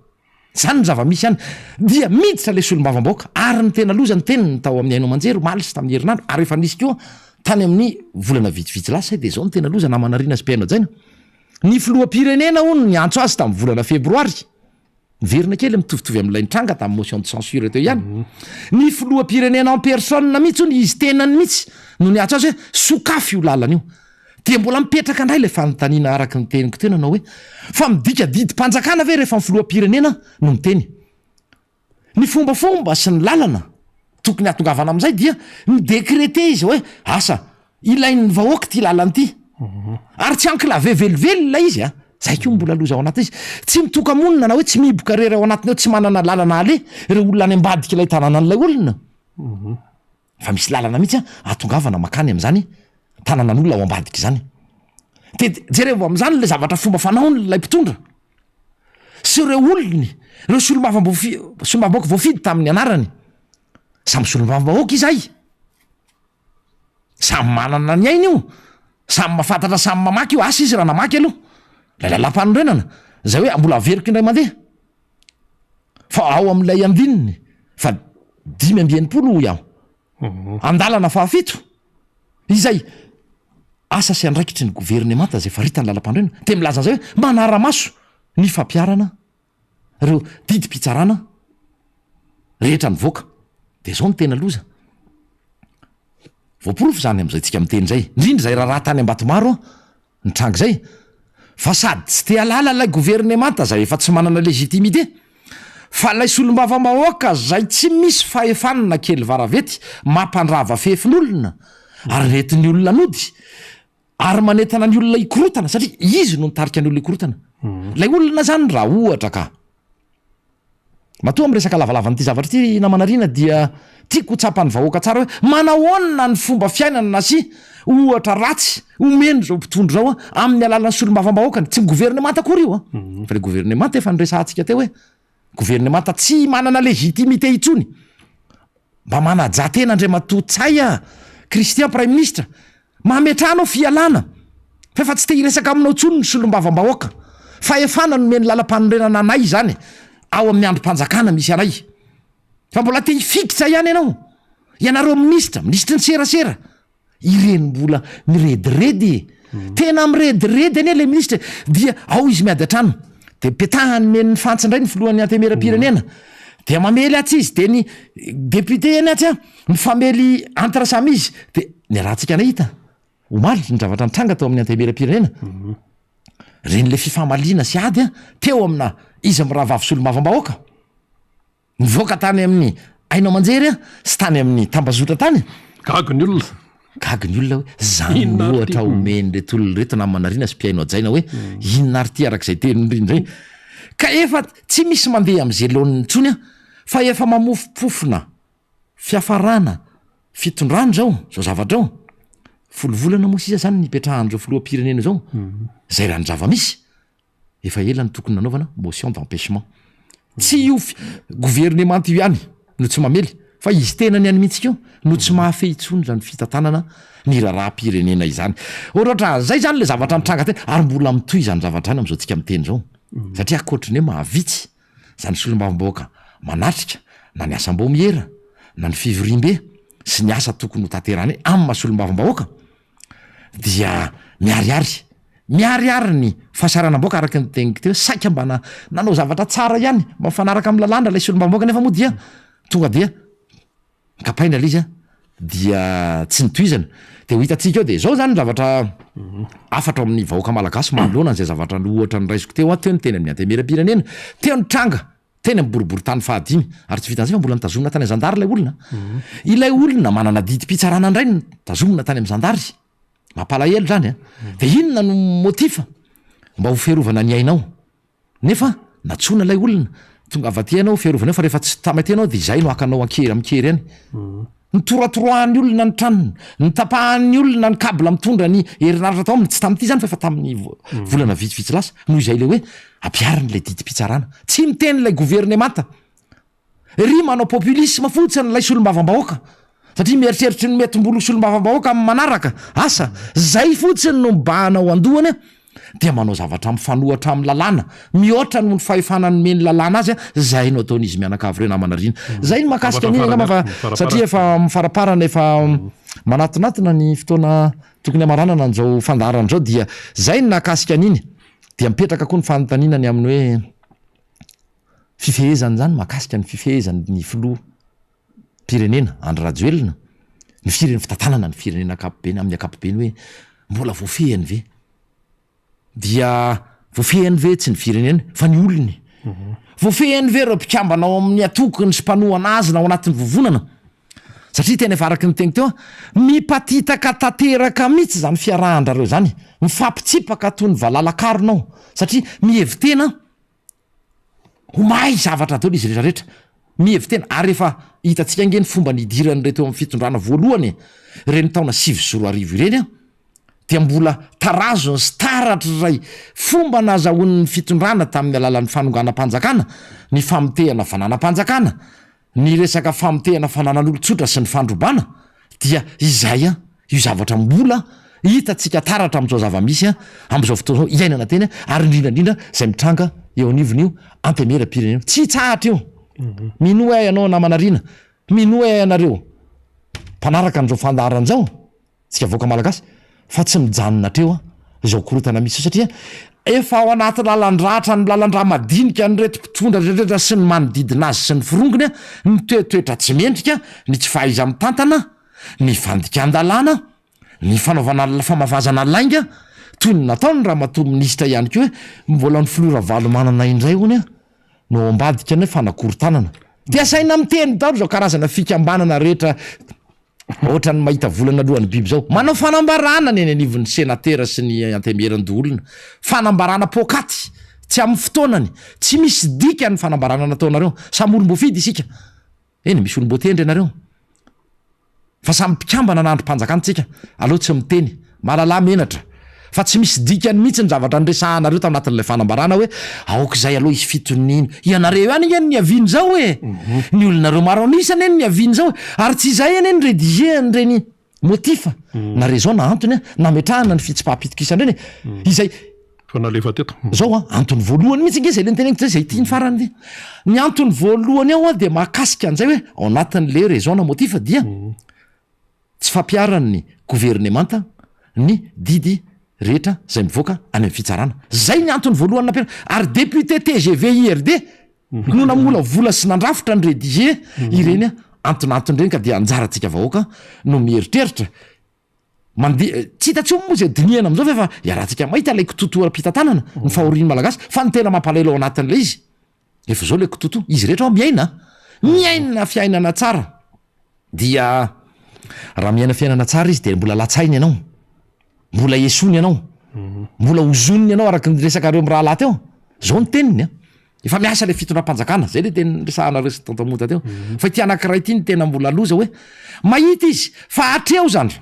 Izany ny zava-misy any. Dia miditra ilay solombavambahoaka ary ny tena loza ny teniny tao amin'ny haino aman-jery omaly sy tamin'ny herinandro ary efa nisy koa tany amin'ny volana vitsivitsy lasa izay dia izao no tena loza namana Rina sy mpihaino hajaina. Ny filoham-pirenena hono niantso azy tamin'ny volana febroary. Miverina kely mitovitovy amin'ilay nitranga tamin'ny motion de censure teo ihany. Ny filoham-pirenena en personne mihitsy hono izy tenany mihitsy no niantso azy hoe sokafy io lalana io. Dia mbola mipetraka indray ilay fanontaniana araka ny teniko teo nanao hoe, fa midika didim-panjakana ve rehefa ny filoham-pirenena no miteny? Ny fombafomba sy ny lalana tokony hahatongavana amin'izay dia mi-decreter izy hoe asa ilain'ny vahoaka ity lalana ity. Ary tsy enclavé velively ilay izy a! Zay koa mbola loza ao anatin'izy. Tsy mitoka-monina na hoe tsy mihiboka irery ao anatiny ao tsy manana lalana aleha ireo olona any ambadik'ilay tanànan'ilay olona. Fa misy lalana mihitsy ahatongavana makany amin'izany tananan'olona ao ambadika izany. De jerevo amin'izany ilay zavatra fomba fanaon'ilay mpitondra sy ireo olony, ireo solombavambofi- solombavambahoaka voafidy tamin'ny anarany. Samy solombavambahoaka izahay. Samy manana ny ainy io, samy mahafantatra, samy mamaky io, asa izy raha namaky aloha ilay lalàmpanorenana, izay hoe mbola averiko indray mandeha. Fa ao amin'ilay andininy fa 65 hoy aho, andalana fahafito, izay asa sy andraikitry ny governemanta izay faritan'ny lalampanorenana, dia milaza an'izay hoe manara-maso ny fampiharana ireo didim-pitsarana rehetra nivoaka. Dia izao no tena loza. Voaporofo izany amin'izay tsika miteny izay, indrindra izay raharaha tany Ambatomaro Nitranga izay fa sady tsy te halala ilay governemanta izay efa tsy manana légitimité fa ilay solombavambahoaka izay tsy misy fahefana na kely varavety mampandrava fefin'olona ary nentin'ny olona nody ary manentana ny olona hikorotana satria izy no nitarika ny olona hikorotana. Ilay olona izany raha ohatra ka. Matoa miresaka lavalava an'ity zavatra ity ry namana Rina dia tiako ho tsapan'ny vahoaka tsara hoe manahoana ny fomba fiainana sy ohatra ratsy omen'izao mpitondra izao amin'ny alalan'ny solombavambahoakany, tsy ny governemanta akory io an, fa ilay governemanta efa niresahantsika teo hoe governemanta tsy manana légitimité intsony. Mba manajà tena Andriamatoa Ntsay a! Christian Praiminisitra, mametraha anao fialana fa efa tsy te hiresaka aminao intsony ny solombavambahoaka. Fahefana nomen'ny lalampanorenana anay izany ao amin'ny andrim-panjakana misy anay. Fa mbola te hifikitra ihany ianao. Ianareo minisitra, minisitry ny serasera, Ireny mbola mirediredy e! Tena mirediredy anie ilay minisitra e! Dia ao izy miady an-trano, dia petahany men'ny fantsy indray ny filohan'ny antemieram-pirenena, dia mamely atsy izy, dia ny député eny atsy an, mifamely entre samy izy, dia niarahantsika nahita omaly ny zavatra nitranga tao amin'ny antemieram-pirenena, ireny ilay fifamaliana sy ady an, teo amina izy mirahavavy solombavambahoaka. Nivoaka tany amin'ny haino aman-jery aho sy tany amin'ny tambazotra tany.
Gaga ny olona.
Gaga ny olona hoe zany
Inona ary
ohatra
ty?
omen'ireto olona ireto namana Rina sy mpihaino hajaina hoe inona ary ty araka izay tenin'i Rina izay. Ka efa tsy misy mandeha amin'izay laoniny intsony aho fa efa mamofompofona fiafarana fitondrana izao, izao zavatra izao. Folo volana moa sisa izany nipetrahan'izao filoham-pirenena izao, izay raha ny zava-misy. Efa ela no tokony nanaovana motion d'empêchement. Tsy io governemanta io ihany no tsy mamely fa izy tenany ihany mihitsy koa no tsy mahafehy intsony izany fitantanana ny raharaham-pirenena izany. Ohatrohatran'izay izany ilay zavatra nitranga teny ary mbola mitohy izany zavatra izany amin'izao tsika miteny izao satria ankoatry ny hoe mahavitsy izany solombavambahoaka manatrika na ny asam-baomiera. na ny fivoriambe sy ny asa tokony ho tanterahiny amin'ny maha solombavambahoaka dia miharihary, miharihary ny fahasahiranam-bahoaka araka ny teniko teo hoe saika mba na- nanao zavatra tsara ihany mba mifanaraka amin'ny lalàna ilay solombavambahoaka nefa moa dia tonga dia Kapaina ilay izy an, dia tsy notohizana. Dia ho hitantsika eo, dia izao izany ny zavatra hafatra ao amin'ny vahoaka malagasy manoloana an'izay zavatra ohatra noraisiko teo an, teo ny teny amin'ny antenimierampirenena, teo ny tranga teny amin'ny boriborintany fahadimy, ary tsy vitan'izay fa mbola notazomina tany amin'ny zandary ilay olona. Ilay olona manana didim-pitsarana indray no notazomina tany amin'ny zandary. Mampalahelo izany an. Dia inona no motif mba ho fiarovana ny ainao? Nefa nantsoina ilay olona, tongava aty ianao, fiarovana eo fa rehefa tsy tamy aty ianao dia izahay no haka anao an-kery amin-kery any. Notoratoroahan'ny olona ny tranony, notapahan'ny olona ny cable mitondra ny herinaratra tao aminy, tsy tamin'ity izany fa efa tamin'ny volana vitsivitsy lasa, noho izay ilay hoe ampiharina ilay didim-pitsarana. Tsy miteny ilay governemanta. Ry manao populisme fotsiny ilay solombavambahoaka satria mieritreritra ny mety mbola ho solombavambahoaka amin'ny manaraka, asa, zay fotsiny no mibahana ao andohany dia manao zavatra mifanohatra amin'ny lalàna, mihoatra noho ny fahefana nomen'ny lalàna azy, zay no ataon'izy mianakavy ireo namana Rina. Zay ny mahakasika an'iny angamba fa satria efa mifaraparana efa manatonatona ny fotoana tokony hamaranana an'izao fandaharana izao dia zay ny nahakasika an'iny dia mipetraka koa ny fanontaniana ny amin'ny hoe Fifehezana izany mahakasika ny fifehezan' ny filoha pirenena Andry Rajoelina ny firen'ny fitantanana ny firenena ankapobeny amin'ny ankapobeny hoe mbola voafehiny ve? Dia voafehiny ve tsy ny firenena fa ny olony? Voafehiny ve ireo mpikambana ao amin'ny antokony sy mpanohana azy na ao anatin'ny vovonana? Satria tena efa araka ny teniko teo, mipatitaka tanteraka mihitsy izany fiarahan-drareo izany, mifampitsipaka toy ny valala karona ao satria mihevi-tena Ho mahay zavatra daholo izy rehetra rehetra. Mihevi-tena. Ary efa hitantsika ange ny fomba nidiran'ireto eo amin'ny fitondrana voalohany e. Ireny taona 2009 ireny an, dia mbola tarazony sy taratr'ilay fomba nazahoany ny fitondrana tamin'ny alalan'ny fanonganam-panjakana, ny famotehana fananam-panjakana, Ny resaka famotehana fananan'olon-tsotra sy ny fandrobana dia izay an, io zavatra mbola hitantsika taratra amin'izao zava-misy an, amin'izao fotoana izao iainana teny an, ary indrindra indrindra izay mitranga eo anivon'io antemieram-pirenena io. Tsy hitsahatra io. Minoa ahy ianao namana Rina, minoa ahy ianareo mpanaraka an'izao fandaharana izao. Tsika vahoaka malagasy fa tsy mijanona hatreo an izao korontana misy izao satria efa ao anaty lalan-dratra ny lalan-dra madinika an'ireto mpitondra rehetra sy ny manodidina azy sy ny forongony an ny toetoetra tsy mendrika ny tsy fahaiza-mitantana ny fandikan-dalàna ny fanaovana famafazana lainga toy ny nataony ramatoa minisitra ihany koa hoe mbola ny filoha Ravalomanana indray hono an no ao ambadika ny hoe fanakorontanana dia asaina miteny daholo izao karazana fikambanana rehetra Ohatran'ny mahita volana alohan'ny biby zao. Manao fanambarana ny eny anivon'ny senatera sy ny antemieran-doholona. Fanambarana poakaty, tsy amin'ny fotoanany, tsy misy dikany ny fanambarana nataonareo. Samy olom-boafidy isika. Eny, misy olom-boatendry ianareo. Fa samy mpikambana na andrim-panjakana tsika. Aleo tsy miteny. Mahalala menatra. Fa tsy misy dikany mihitsy ny zavatra niresahanareo tao anatin'ilay fanambarana hoe aoka izay aloha hisy fitoniana. Ianareo ihany ange no niavian'izao e! Ny olonareo maro an'isa anie no niavian'izao e! Ary tsy izay anie no rédiger an'ireny motif na raison na antony nametrahana ny fitsipaham-pitokisana ireny e! Izay
Efa nalefa teto.
Zao an, antony voalohany mihitsy ange izay le noteneniko zay, izay ity ny farany ity. Ny antony voalohany ao an dia mahakasika an'izay hoe ao anatin'le raison na motif dia Tsy fampiharan'ny governemanta ny didy rehetra izay mivoaka any amin'ny fitsarana. Izay ny antony voalohany nampiharana. Ary député tgv IRD no namolavola sy nandrafitra ny rédiger ireny antonantony ireny ka dia anjarantsika vahoaka no mieritreritra mandeha tsy hita intsony moa izay dinihana amin'izao fa efa iarahantsika mahita ilay kitoatoa ara-pitantanana ny fahorian'ny Malagasy fa ny tena mampalahelo ao anatin'ilay izy efa izao ilay kitoatoa izy rehetra ao miaina miaina fiainana tsara Dia raha miaina fiainana tsara izy dia mbola latsainy ianao, mbola esoiny ianao, mbola ozoniny ianao araka ny resakareo mirahalahy teo. Zao ny teniny an. Efa miasa ilay fitondram-panjakana, zay le teny niresahanareo sy tonton Monja teo. Fa ity anankiray ity no tena mbola loza hoe mahita izy fa hatreo zany.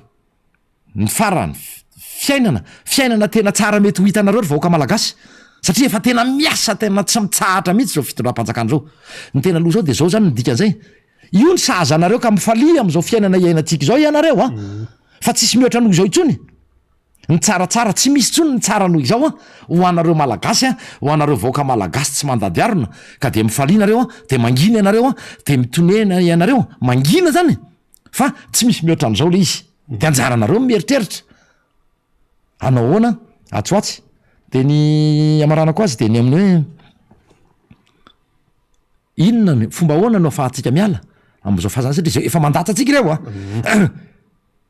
Ny farany, fiainana, fiainana tena tsara mety ho hitanareo ry vahoaka malagasy, satria efa tena miasa tena tsy mitsahatra mihitsy izao fitondram-panjakana izao. Ny tena loza ao dia izao izany ny dikan'izay, io ny sahaza anareo ka mifalia amin'izao fiainana iainantsika izao ianareo an, fa tsisy mihoatra noho izao intsony. Ny tsaratsara, tsy misy intsony ny tsara noho izao an, ho anareo Malagasy an, ho anareo vahoaka Malagasy tsy mandady harona, ka dia mifalia nareo an, dia mangina ianareo an, dia mitonena ianareo, mangina zany fa tsy misy mihoatra an'izao le izy, dia anjaranareo ny mieritreritra hanao ahoana atsy ho atsy, dia ny hamaranako azy dia ny amin'ny hoe. Inona ny fomba ahoana no afahantsika miala amin'izao fazana satria izao efa mandatsa antsika ireo a.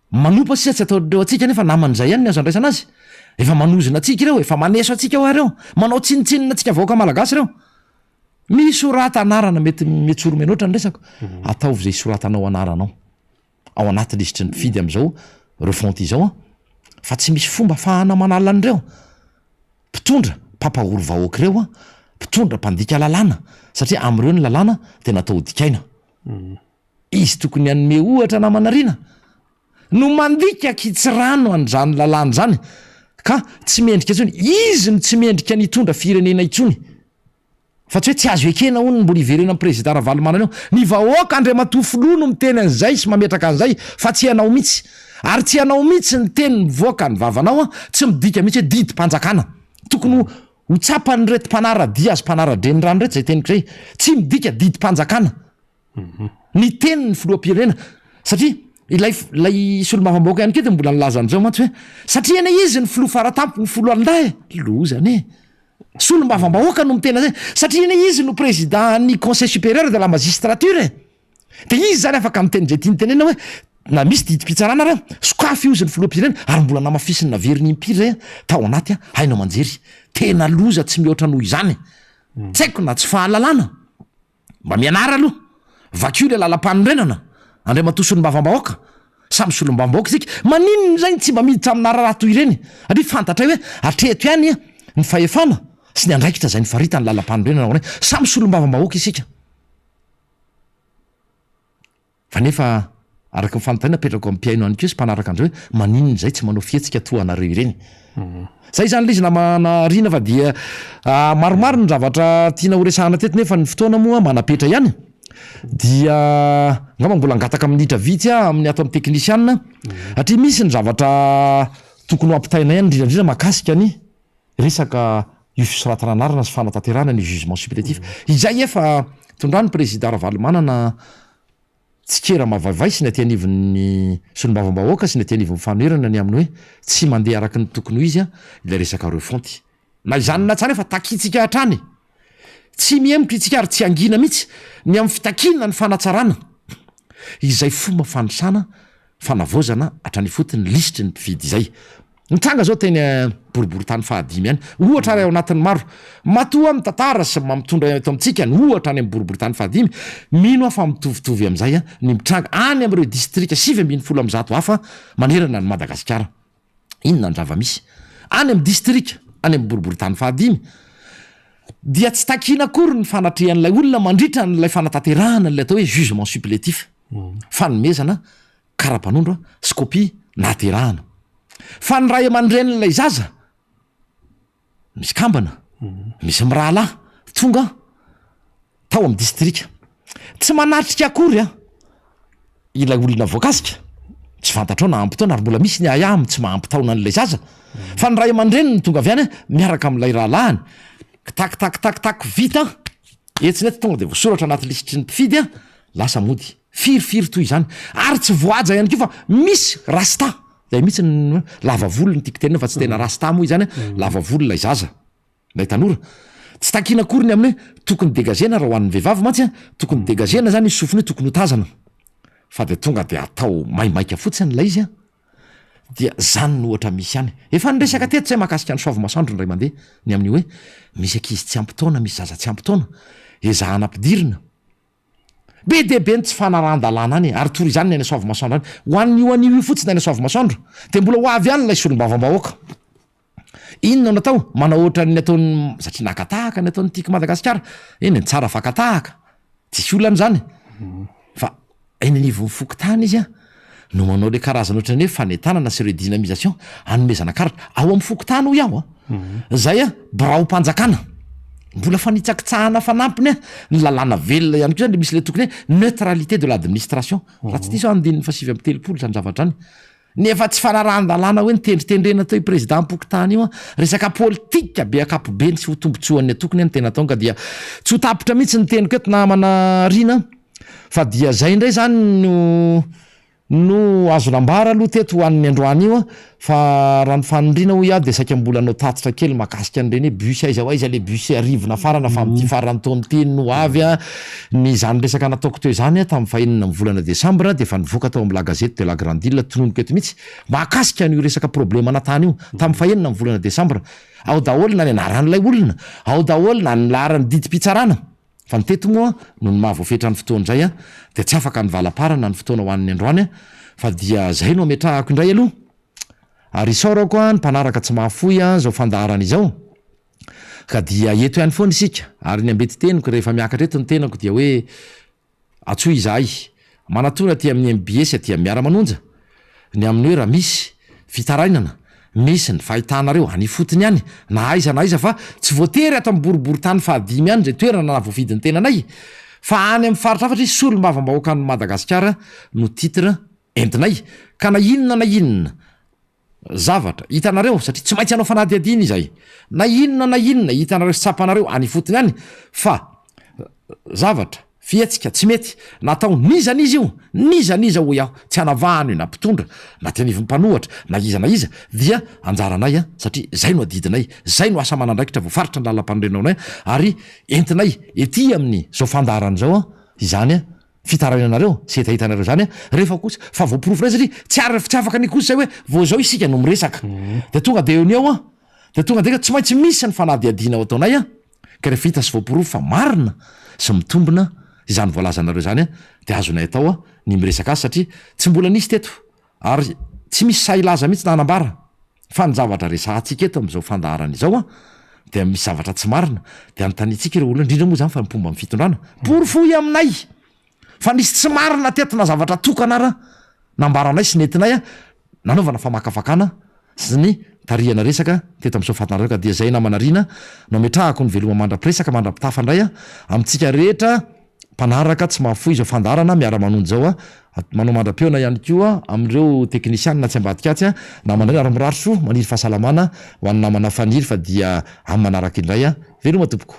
Manompa sisa tsy ataon'ireo antsika nefa naman'izay ihany ny azo andraisana azy. Efa manozona antsika ireo, efa maneso antsika hoa ireo, manao tsinontsinona antsika vahoaka malagasy ireo. Misorata anarana mety metsoro menoatra ny resako. Ataovy izay hisoratanao anaranao ao anaty lisitry ny mpifidy amin'izao refonte izao a. Fa tsy misy fomba afahana manala an'ireo. Mpitondra mpampahory vahoaka ireo an, mpitondra mpandika lalàna satria amin'ireo ny lalàna dia natao ho dikaina. Izy tokony hanome ohatra namana Rina no mandika kitsirano an'izany lalàna izany ka tsy mendrika intsony, izy no tsy mendrika ny hitondra firenena intsony. Fa tsy hoe tsy azo ekena hono ny mbola hiverenan'ny Prezida Ravalomanana eo. Ny vahoaka Andriamatoa Filoha no miteny an'izay sy mametraka an'izay fa tsy ianao mihitsy. Ary tsy ianao mihitsy ny teny mivoaka ny vavanao an, tsy midika mihitsy hoe didim-panjakana. Tokony ho ho tsapan'ireto mpanara-dia azy mpanara-drenirano ireto izay teniko izay. Tsy midika didim-panjakana ny tenin'ny filoham-pirenena satria ilay ilay solombavambahoaka ihany koa dia mbola nilaza an'izao mantsy hoe satria anie izy ny filoha faratampon'ny foloalindahy e! Loza anie! Solombavambahoaka no miteny an'izay satria anie izy no président ny conseil supérieur de la magistrature e! Dia izy izany afaka miteny izay tiany tenenina hoe na misy didim-pitsarana ary sokafy ozy ny filoham-pirenena ary mbola namafisiny naveriny impiry izay tao anaty haino aman-jery. Tena loza tsy mihoatra noho izany. Tsy haiko na tsy fahalalana. Mba mianara aloha. Vakio ilay lalam-panorenana, Andriamatoa Solombavambahoaka. Samy solombavambahoaka isika. Maninona izay no tsy mba miditra amina raharaha toy ireny? Satria fantatray hoe hatreto ihany ny fahefana sy ny andraikitra izay nofaritan'ny lalam-panorenana ho anay. Samy solombavambahoaka isika. Fa nefa araka ny fanontaniana apetrako amin'ny mpihaino ihany koa sy mpanaraka an'izay hoe maninona izay tsy manao fihetsika toa anareo ireny? Zay izany ilay izy namana Rina fa dia maromaro ny zavatra tiana ho resahana teto nefa ny fotoana moa manapetra ihany dia angamba mbola hangataka minitra vitsy aho amin'ny ato amin'ny teknisiana satria misy ny zavatra tokony ho ampitaina ihany indrindra indrindra mahakasika ny resaka io fisoratana anarana sy fanatanterahana ny jugement supplétif izay efa tondran'ny Prezida Ravalomanana tsikera mavaivay sy ny aty anivon'ny solombavambahoaka sy ny aty anivon'ny fanoherana ny amin'ny hoe tsy mandeha araka ny tokony ho izy ilay resaka refonte. Na izany na tsy izany efa takintsika hatrany, tsy mihemotra isika ary tsy hangina mihitsy ny amin'ny fitakiana ny fanatsarana izay fomba fanisana fanavaozana hatrany ifotony ny lisitry ny mpifidy izay. Nitranga izao teny boriborintany fahadimy any, ohatra ary ao anatin'ny maro. Matoa mitantara sy mamitondra eto amintsika ny ohatra any amin'ny boriborintany fahadimy, mino aho fa mitovitovy amin'izay ny mitranga any amin'ireo distrika 119 hafa manerana an'i Madagasikara. Inona ny zava-misy? Any amin'ny distrika, any amin'ny boriborintany fahadimy, dia tsy takiana akory ny fanatrehan'ilay olona mandritra an'ilay fanatanterahana ilay atao hoe jugement supplétif, fanomezana kara-panondro sy kopia nahaterahana. Fa ny ray aman-drenin'ilay zaza, misy kambana, misy mirahalahy, tonga tao amin'ny distrika. Tsy manatrika akory an, ilay olona voakasika, tsy fantatrao na ampy taona ary mbola misy ny ahiahy amin'ny tsy maha ampy taona an'ilay zaza. Fa ny ray aman-dreniny tonga avy any miaraka amin'ilay rahalahiny, tak tak tak tak vita, etsy na etsy tonga dia voasoratra anaty lisitry ny mpifidy an, lasa mody. Firy firy toy izany. Ary tsy voahaja ihany koa fa misy rasta, izay mihitsy no lava volo no tiako tenenina fa tsy tena rasta moa izany an, lava volo ilay zaza, ilay tanora. Tsy takiana akory ny amin'ny hoe tokony degazena raha ho an'ny vehivavy mantsy an, tokony degazena izany io sofina io tokony hotazana fa dia tonga dia atao maimaika fotsiny ilay izy an. Dia zany no ohatra misy any. Efa niresaka teto zay mahakasika ny Soavimasoandro indray mandeha ny amin'ny hoe misy ankizy tsy ampy taona, misy zaza tsy ampy taona, ezahana ampidirina. Be dia be ny tsy fanarahan-dalàna any e, ary toy izany ny any Soavimasoandro any. Ho an'io anio io fotsiny any Soavimasoandro, dia mbola ho avy any ilay solombavambahoaka. Inona no atao? Manao ohatran'ny ataon'ny, satria naka tahaka ny ataon'ny Tiako Madagasikara. Eny e, tsara faka tahaka, tsisy olana izany. Fa eny anivon'ny fokontany izy an, no manao ilay karazana ohatran'ny hoe fanentanana sy redynamisation, hanomezana karatra. Ao amin'ny fokontany hoy aho an, izay an, biraom-panjakana. Mbola fanitsakitsahana fanampiny an, ny lalàna velona ihany koa izany, misy ilay tokony hoe neutralité de l'administration. Raha tsy diso aho andininy faha 39 izany zavatra izany. Ny efa tsy fanarahan-dalàna hoe nitendritendrena teo io prezidam-pokontany io an, resaka politika be ankapobeny sy ho tombotsoan'ny antokony no tena ataony ka dia tsy ho tapitra mihitsy ny teniko eto namana Rina fa dia zay indray zany no no azo nambara aloha teto ho an'ny androany io an, fa raha ny fanindriana hoy aho dia saika mbola hanao tatitra kely mahakasika an'ireny hoe bus aiza ho aiza ilay bus arivo nafarana fa amin'ity faran'ny taona ity no ho avy an, ny izany resaka nataoko teo izany an tamin'ny fahenina amin'ny volana desambra dia efa nivoaka tao amin'ny la gazette de la grande ile tononiko eto mihitsy mahakasika an'io resaka problema-na tany io tamin'ny fahenina amin'ny volana desambra, ao daholo na ny anaran'ilay olona, ao daholo na ny laharan'ny didim-pitsarana. Fa ny teto moa, noho ny maha voafetra ny fotoana indray dia tsy afaka nivalaparana ny fotoana ho an'ny androany fa dia izay no ametrahako indray aloha. Ary isaorako ny mpanaraka tsy mahafoy izao fandaharana izao ka dia eto ihany foana isika ary ny ambetiteniko rehefa miakatra eto ny tenako dia hoe Antsoy izahay. Manatona aty amin'ny mbs aty amin'ny Miara-manonja ny amin'ny hoe raha misy fitarainana, misy ny fahitanareo any ifotony any na aiza na aiza fa tsy voatery ato amin'ny boriborintany fahadimy ihany izay toerana nahavoafidy ny tenanay fa any amin'ny faritra hafa satria solombavambahoakan'i Madagasikara no titre entinay ka na inona na inona zavatra hitanareo satria tsy maintsy hanao fanadihadiana izahay na inona na inona hitanareo sy tsapanareo any ifotony any fa zavatra fihetsika tsy mety natao n'iza n'iza io n'iza n'iza hoy aho tsy hanavahana io na mpitondra na teny ivon'ny mpanohatra na iza na iza dia anjaranay a satria zay no adidinay zay no asa aman'andraikitra voafaritra ny lalam-panorenanay ary entinay ety amin'ny zao fandaharana izao a izany a fitarainanareo sy hetahetanareo zany a, rehefa kosa fa voaporofonay satria tsy ary tsy afaka ny kosa zay hoe vao zao isika no miresaka de tonga de eo ny eo a de tonga de tsy maintsy misy ny fanadihadiana ao ataonay a ka rehefa hita sy voaporofo fa marina sy mitombina izany voalazanareo zany a de azonay atao a ny miresaka azy satria tsy mbola nisy teto ary tsy misy sahy hilaza mihitsy na hanambara fa ny zavatra resahantsika eto amin'izao fandaharana izao an, dia misy zavatra tsy marina, dia anontaniantsika ireo olona, indrindra moa izany fa ny mpomba ny fitondrana, porofoy aminay fa nisy tsy marina teto na zavatra tokana ara nambaranay sy nentinay an, nanaovana famakafakana sy ny tarihana resaka teto amin'izao fandaharana ka dia izay namana Rina no ametrahako ny veloma mandra-piresaka mandra-pitafa indray an, amintsika rehetra. Mpanaraka tsy mahafoy izao fandaharana miara-manonja izao a, manao mandra-pihaona ihany koa amin'ireo teknisianina atsy ambadika atsy a, namana ireo ary mirary soa, maniry fahasalamana ho an'ny namana Faniry fa dia amin'ny manaraka indray a, veloma tompoko.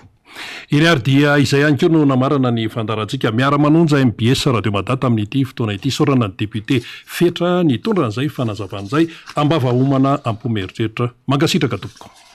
Eny ary dia izay ihany koa no namarana ny fandaharantsika miara-manonja mbs Radio Mada tamin'ity fotoana ity. Isaorana ny député Fetra nitondra an'izay fanazavana izay ambava homana am-po mieritreritra. Mankasitraka tompoko.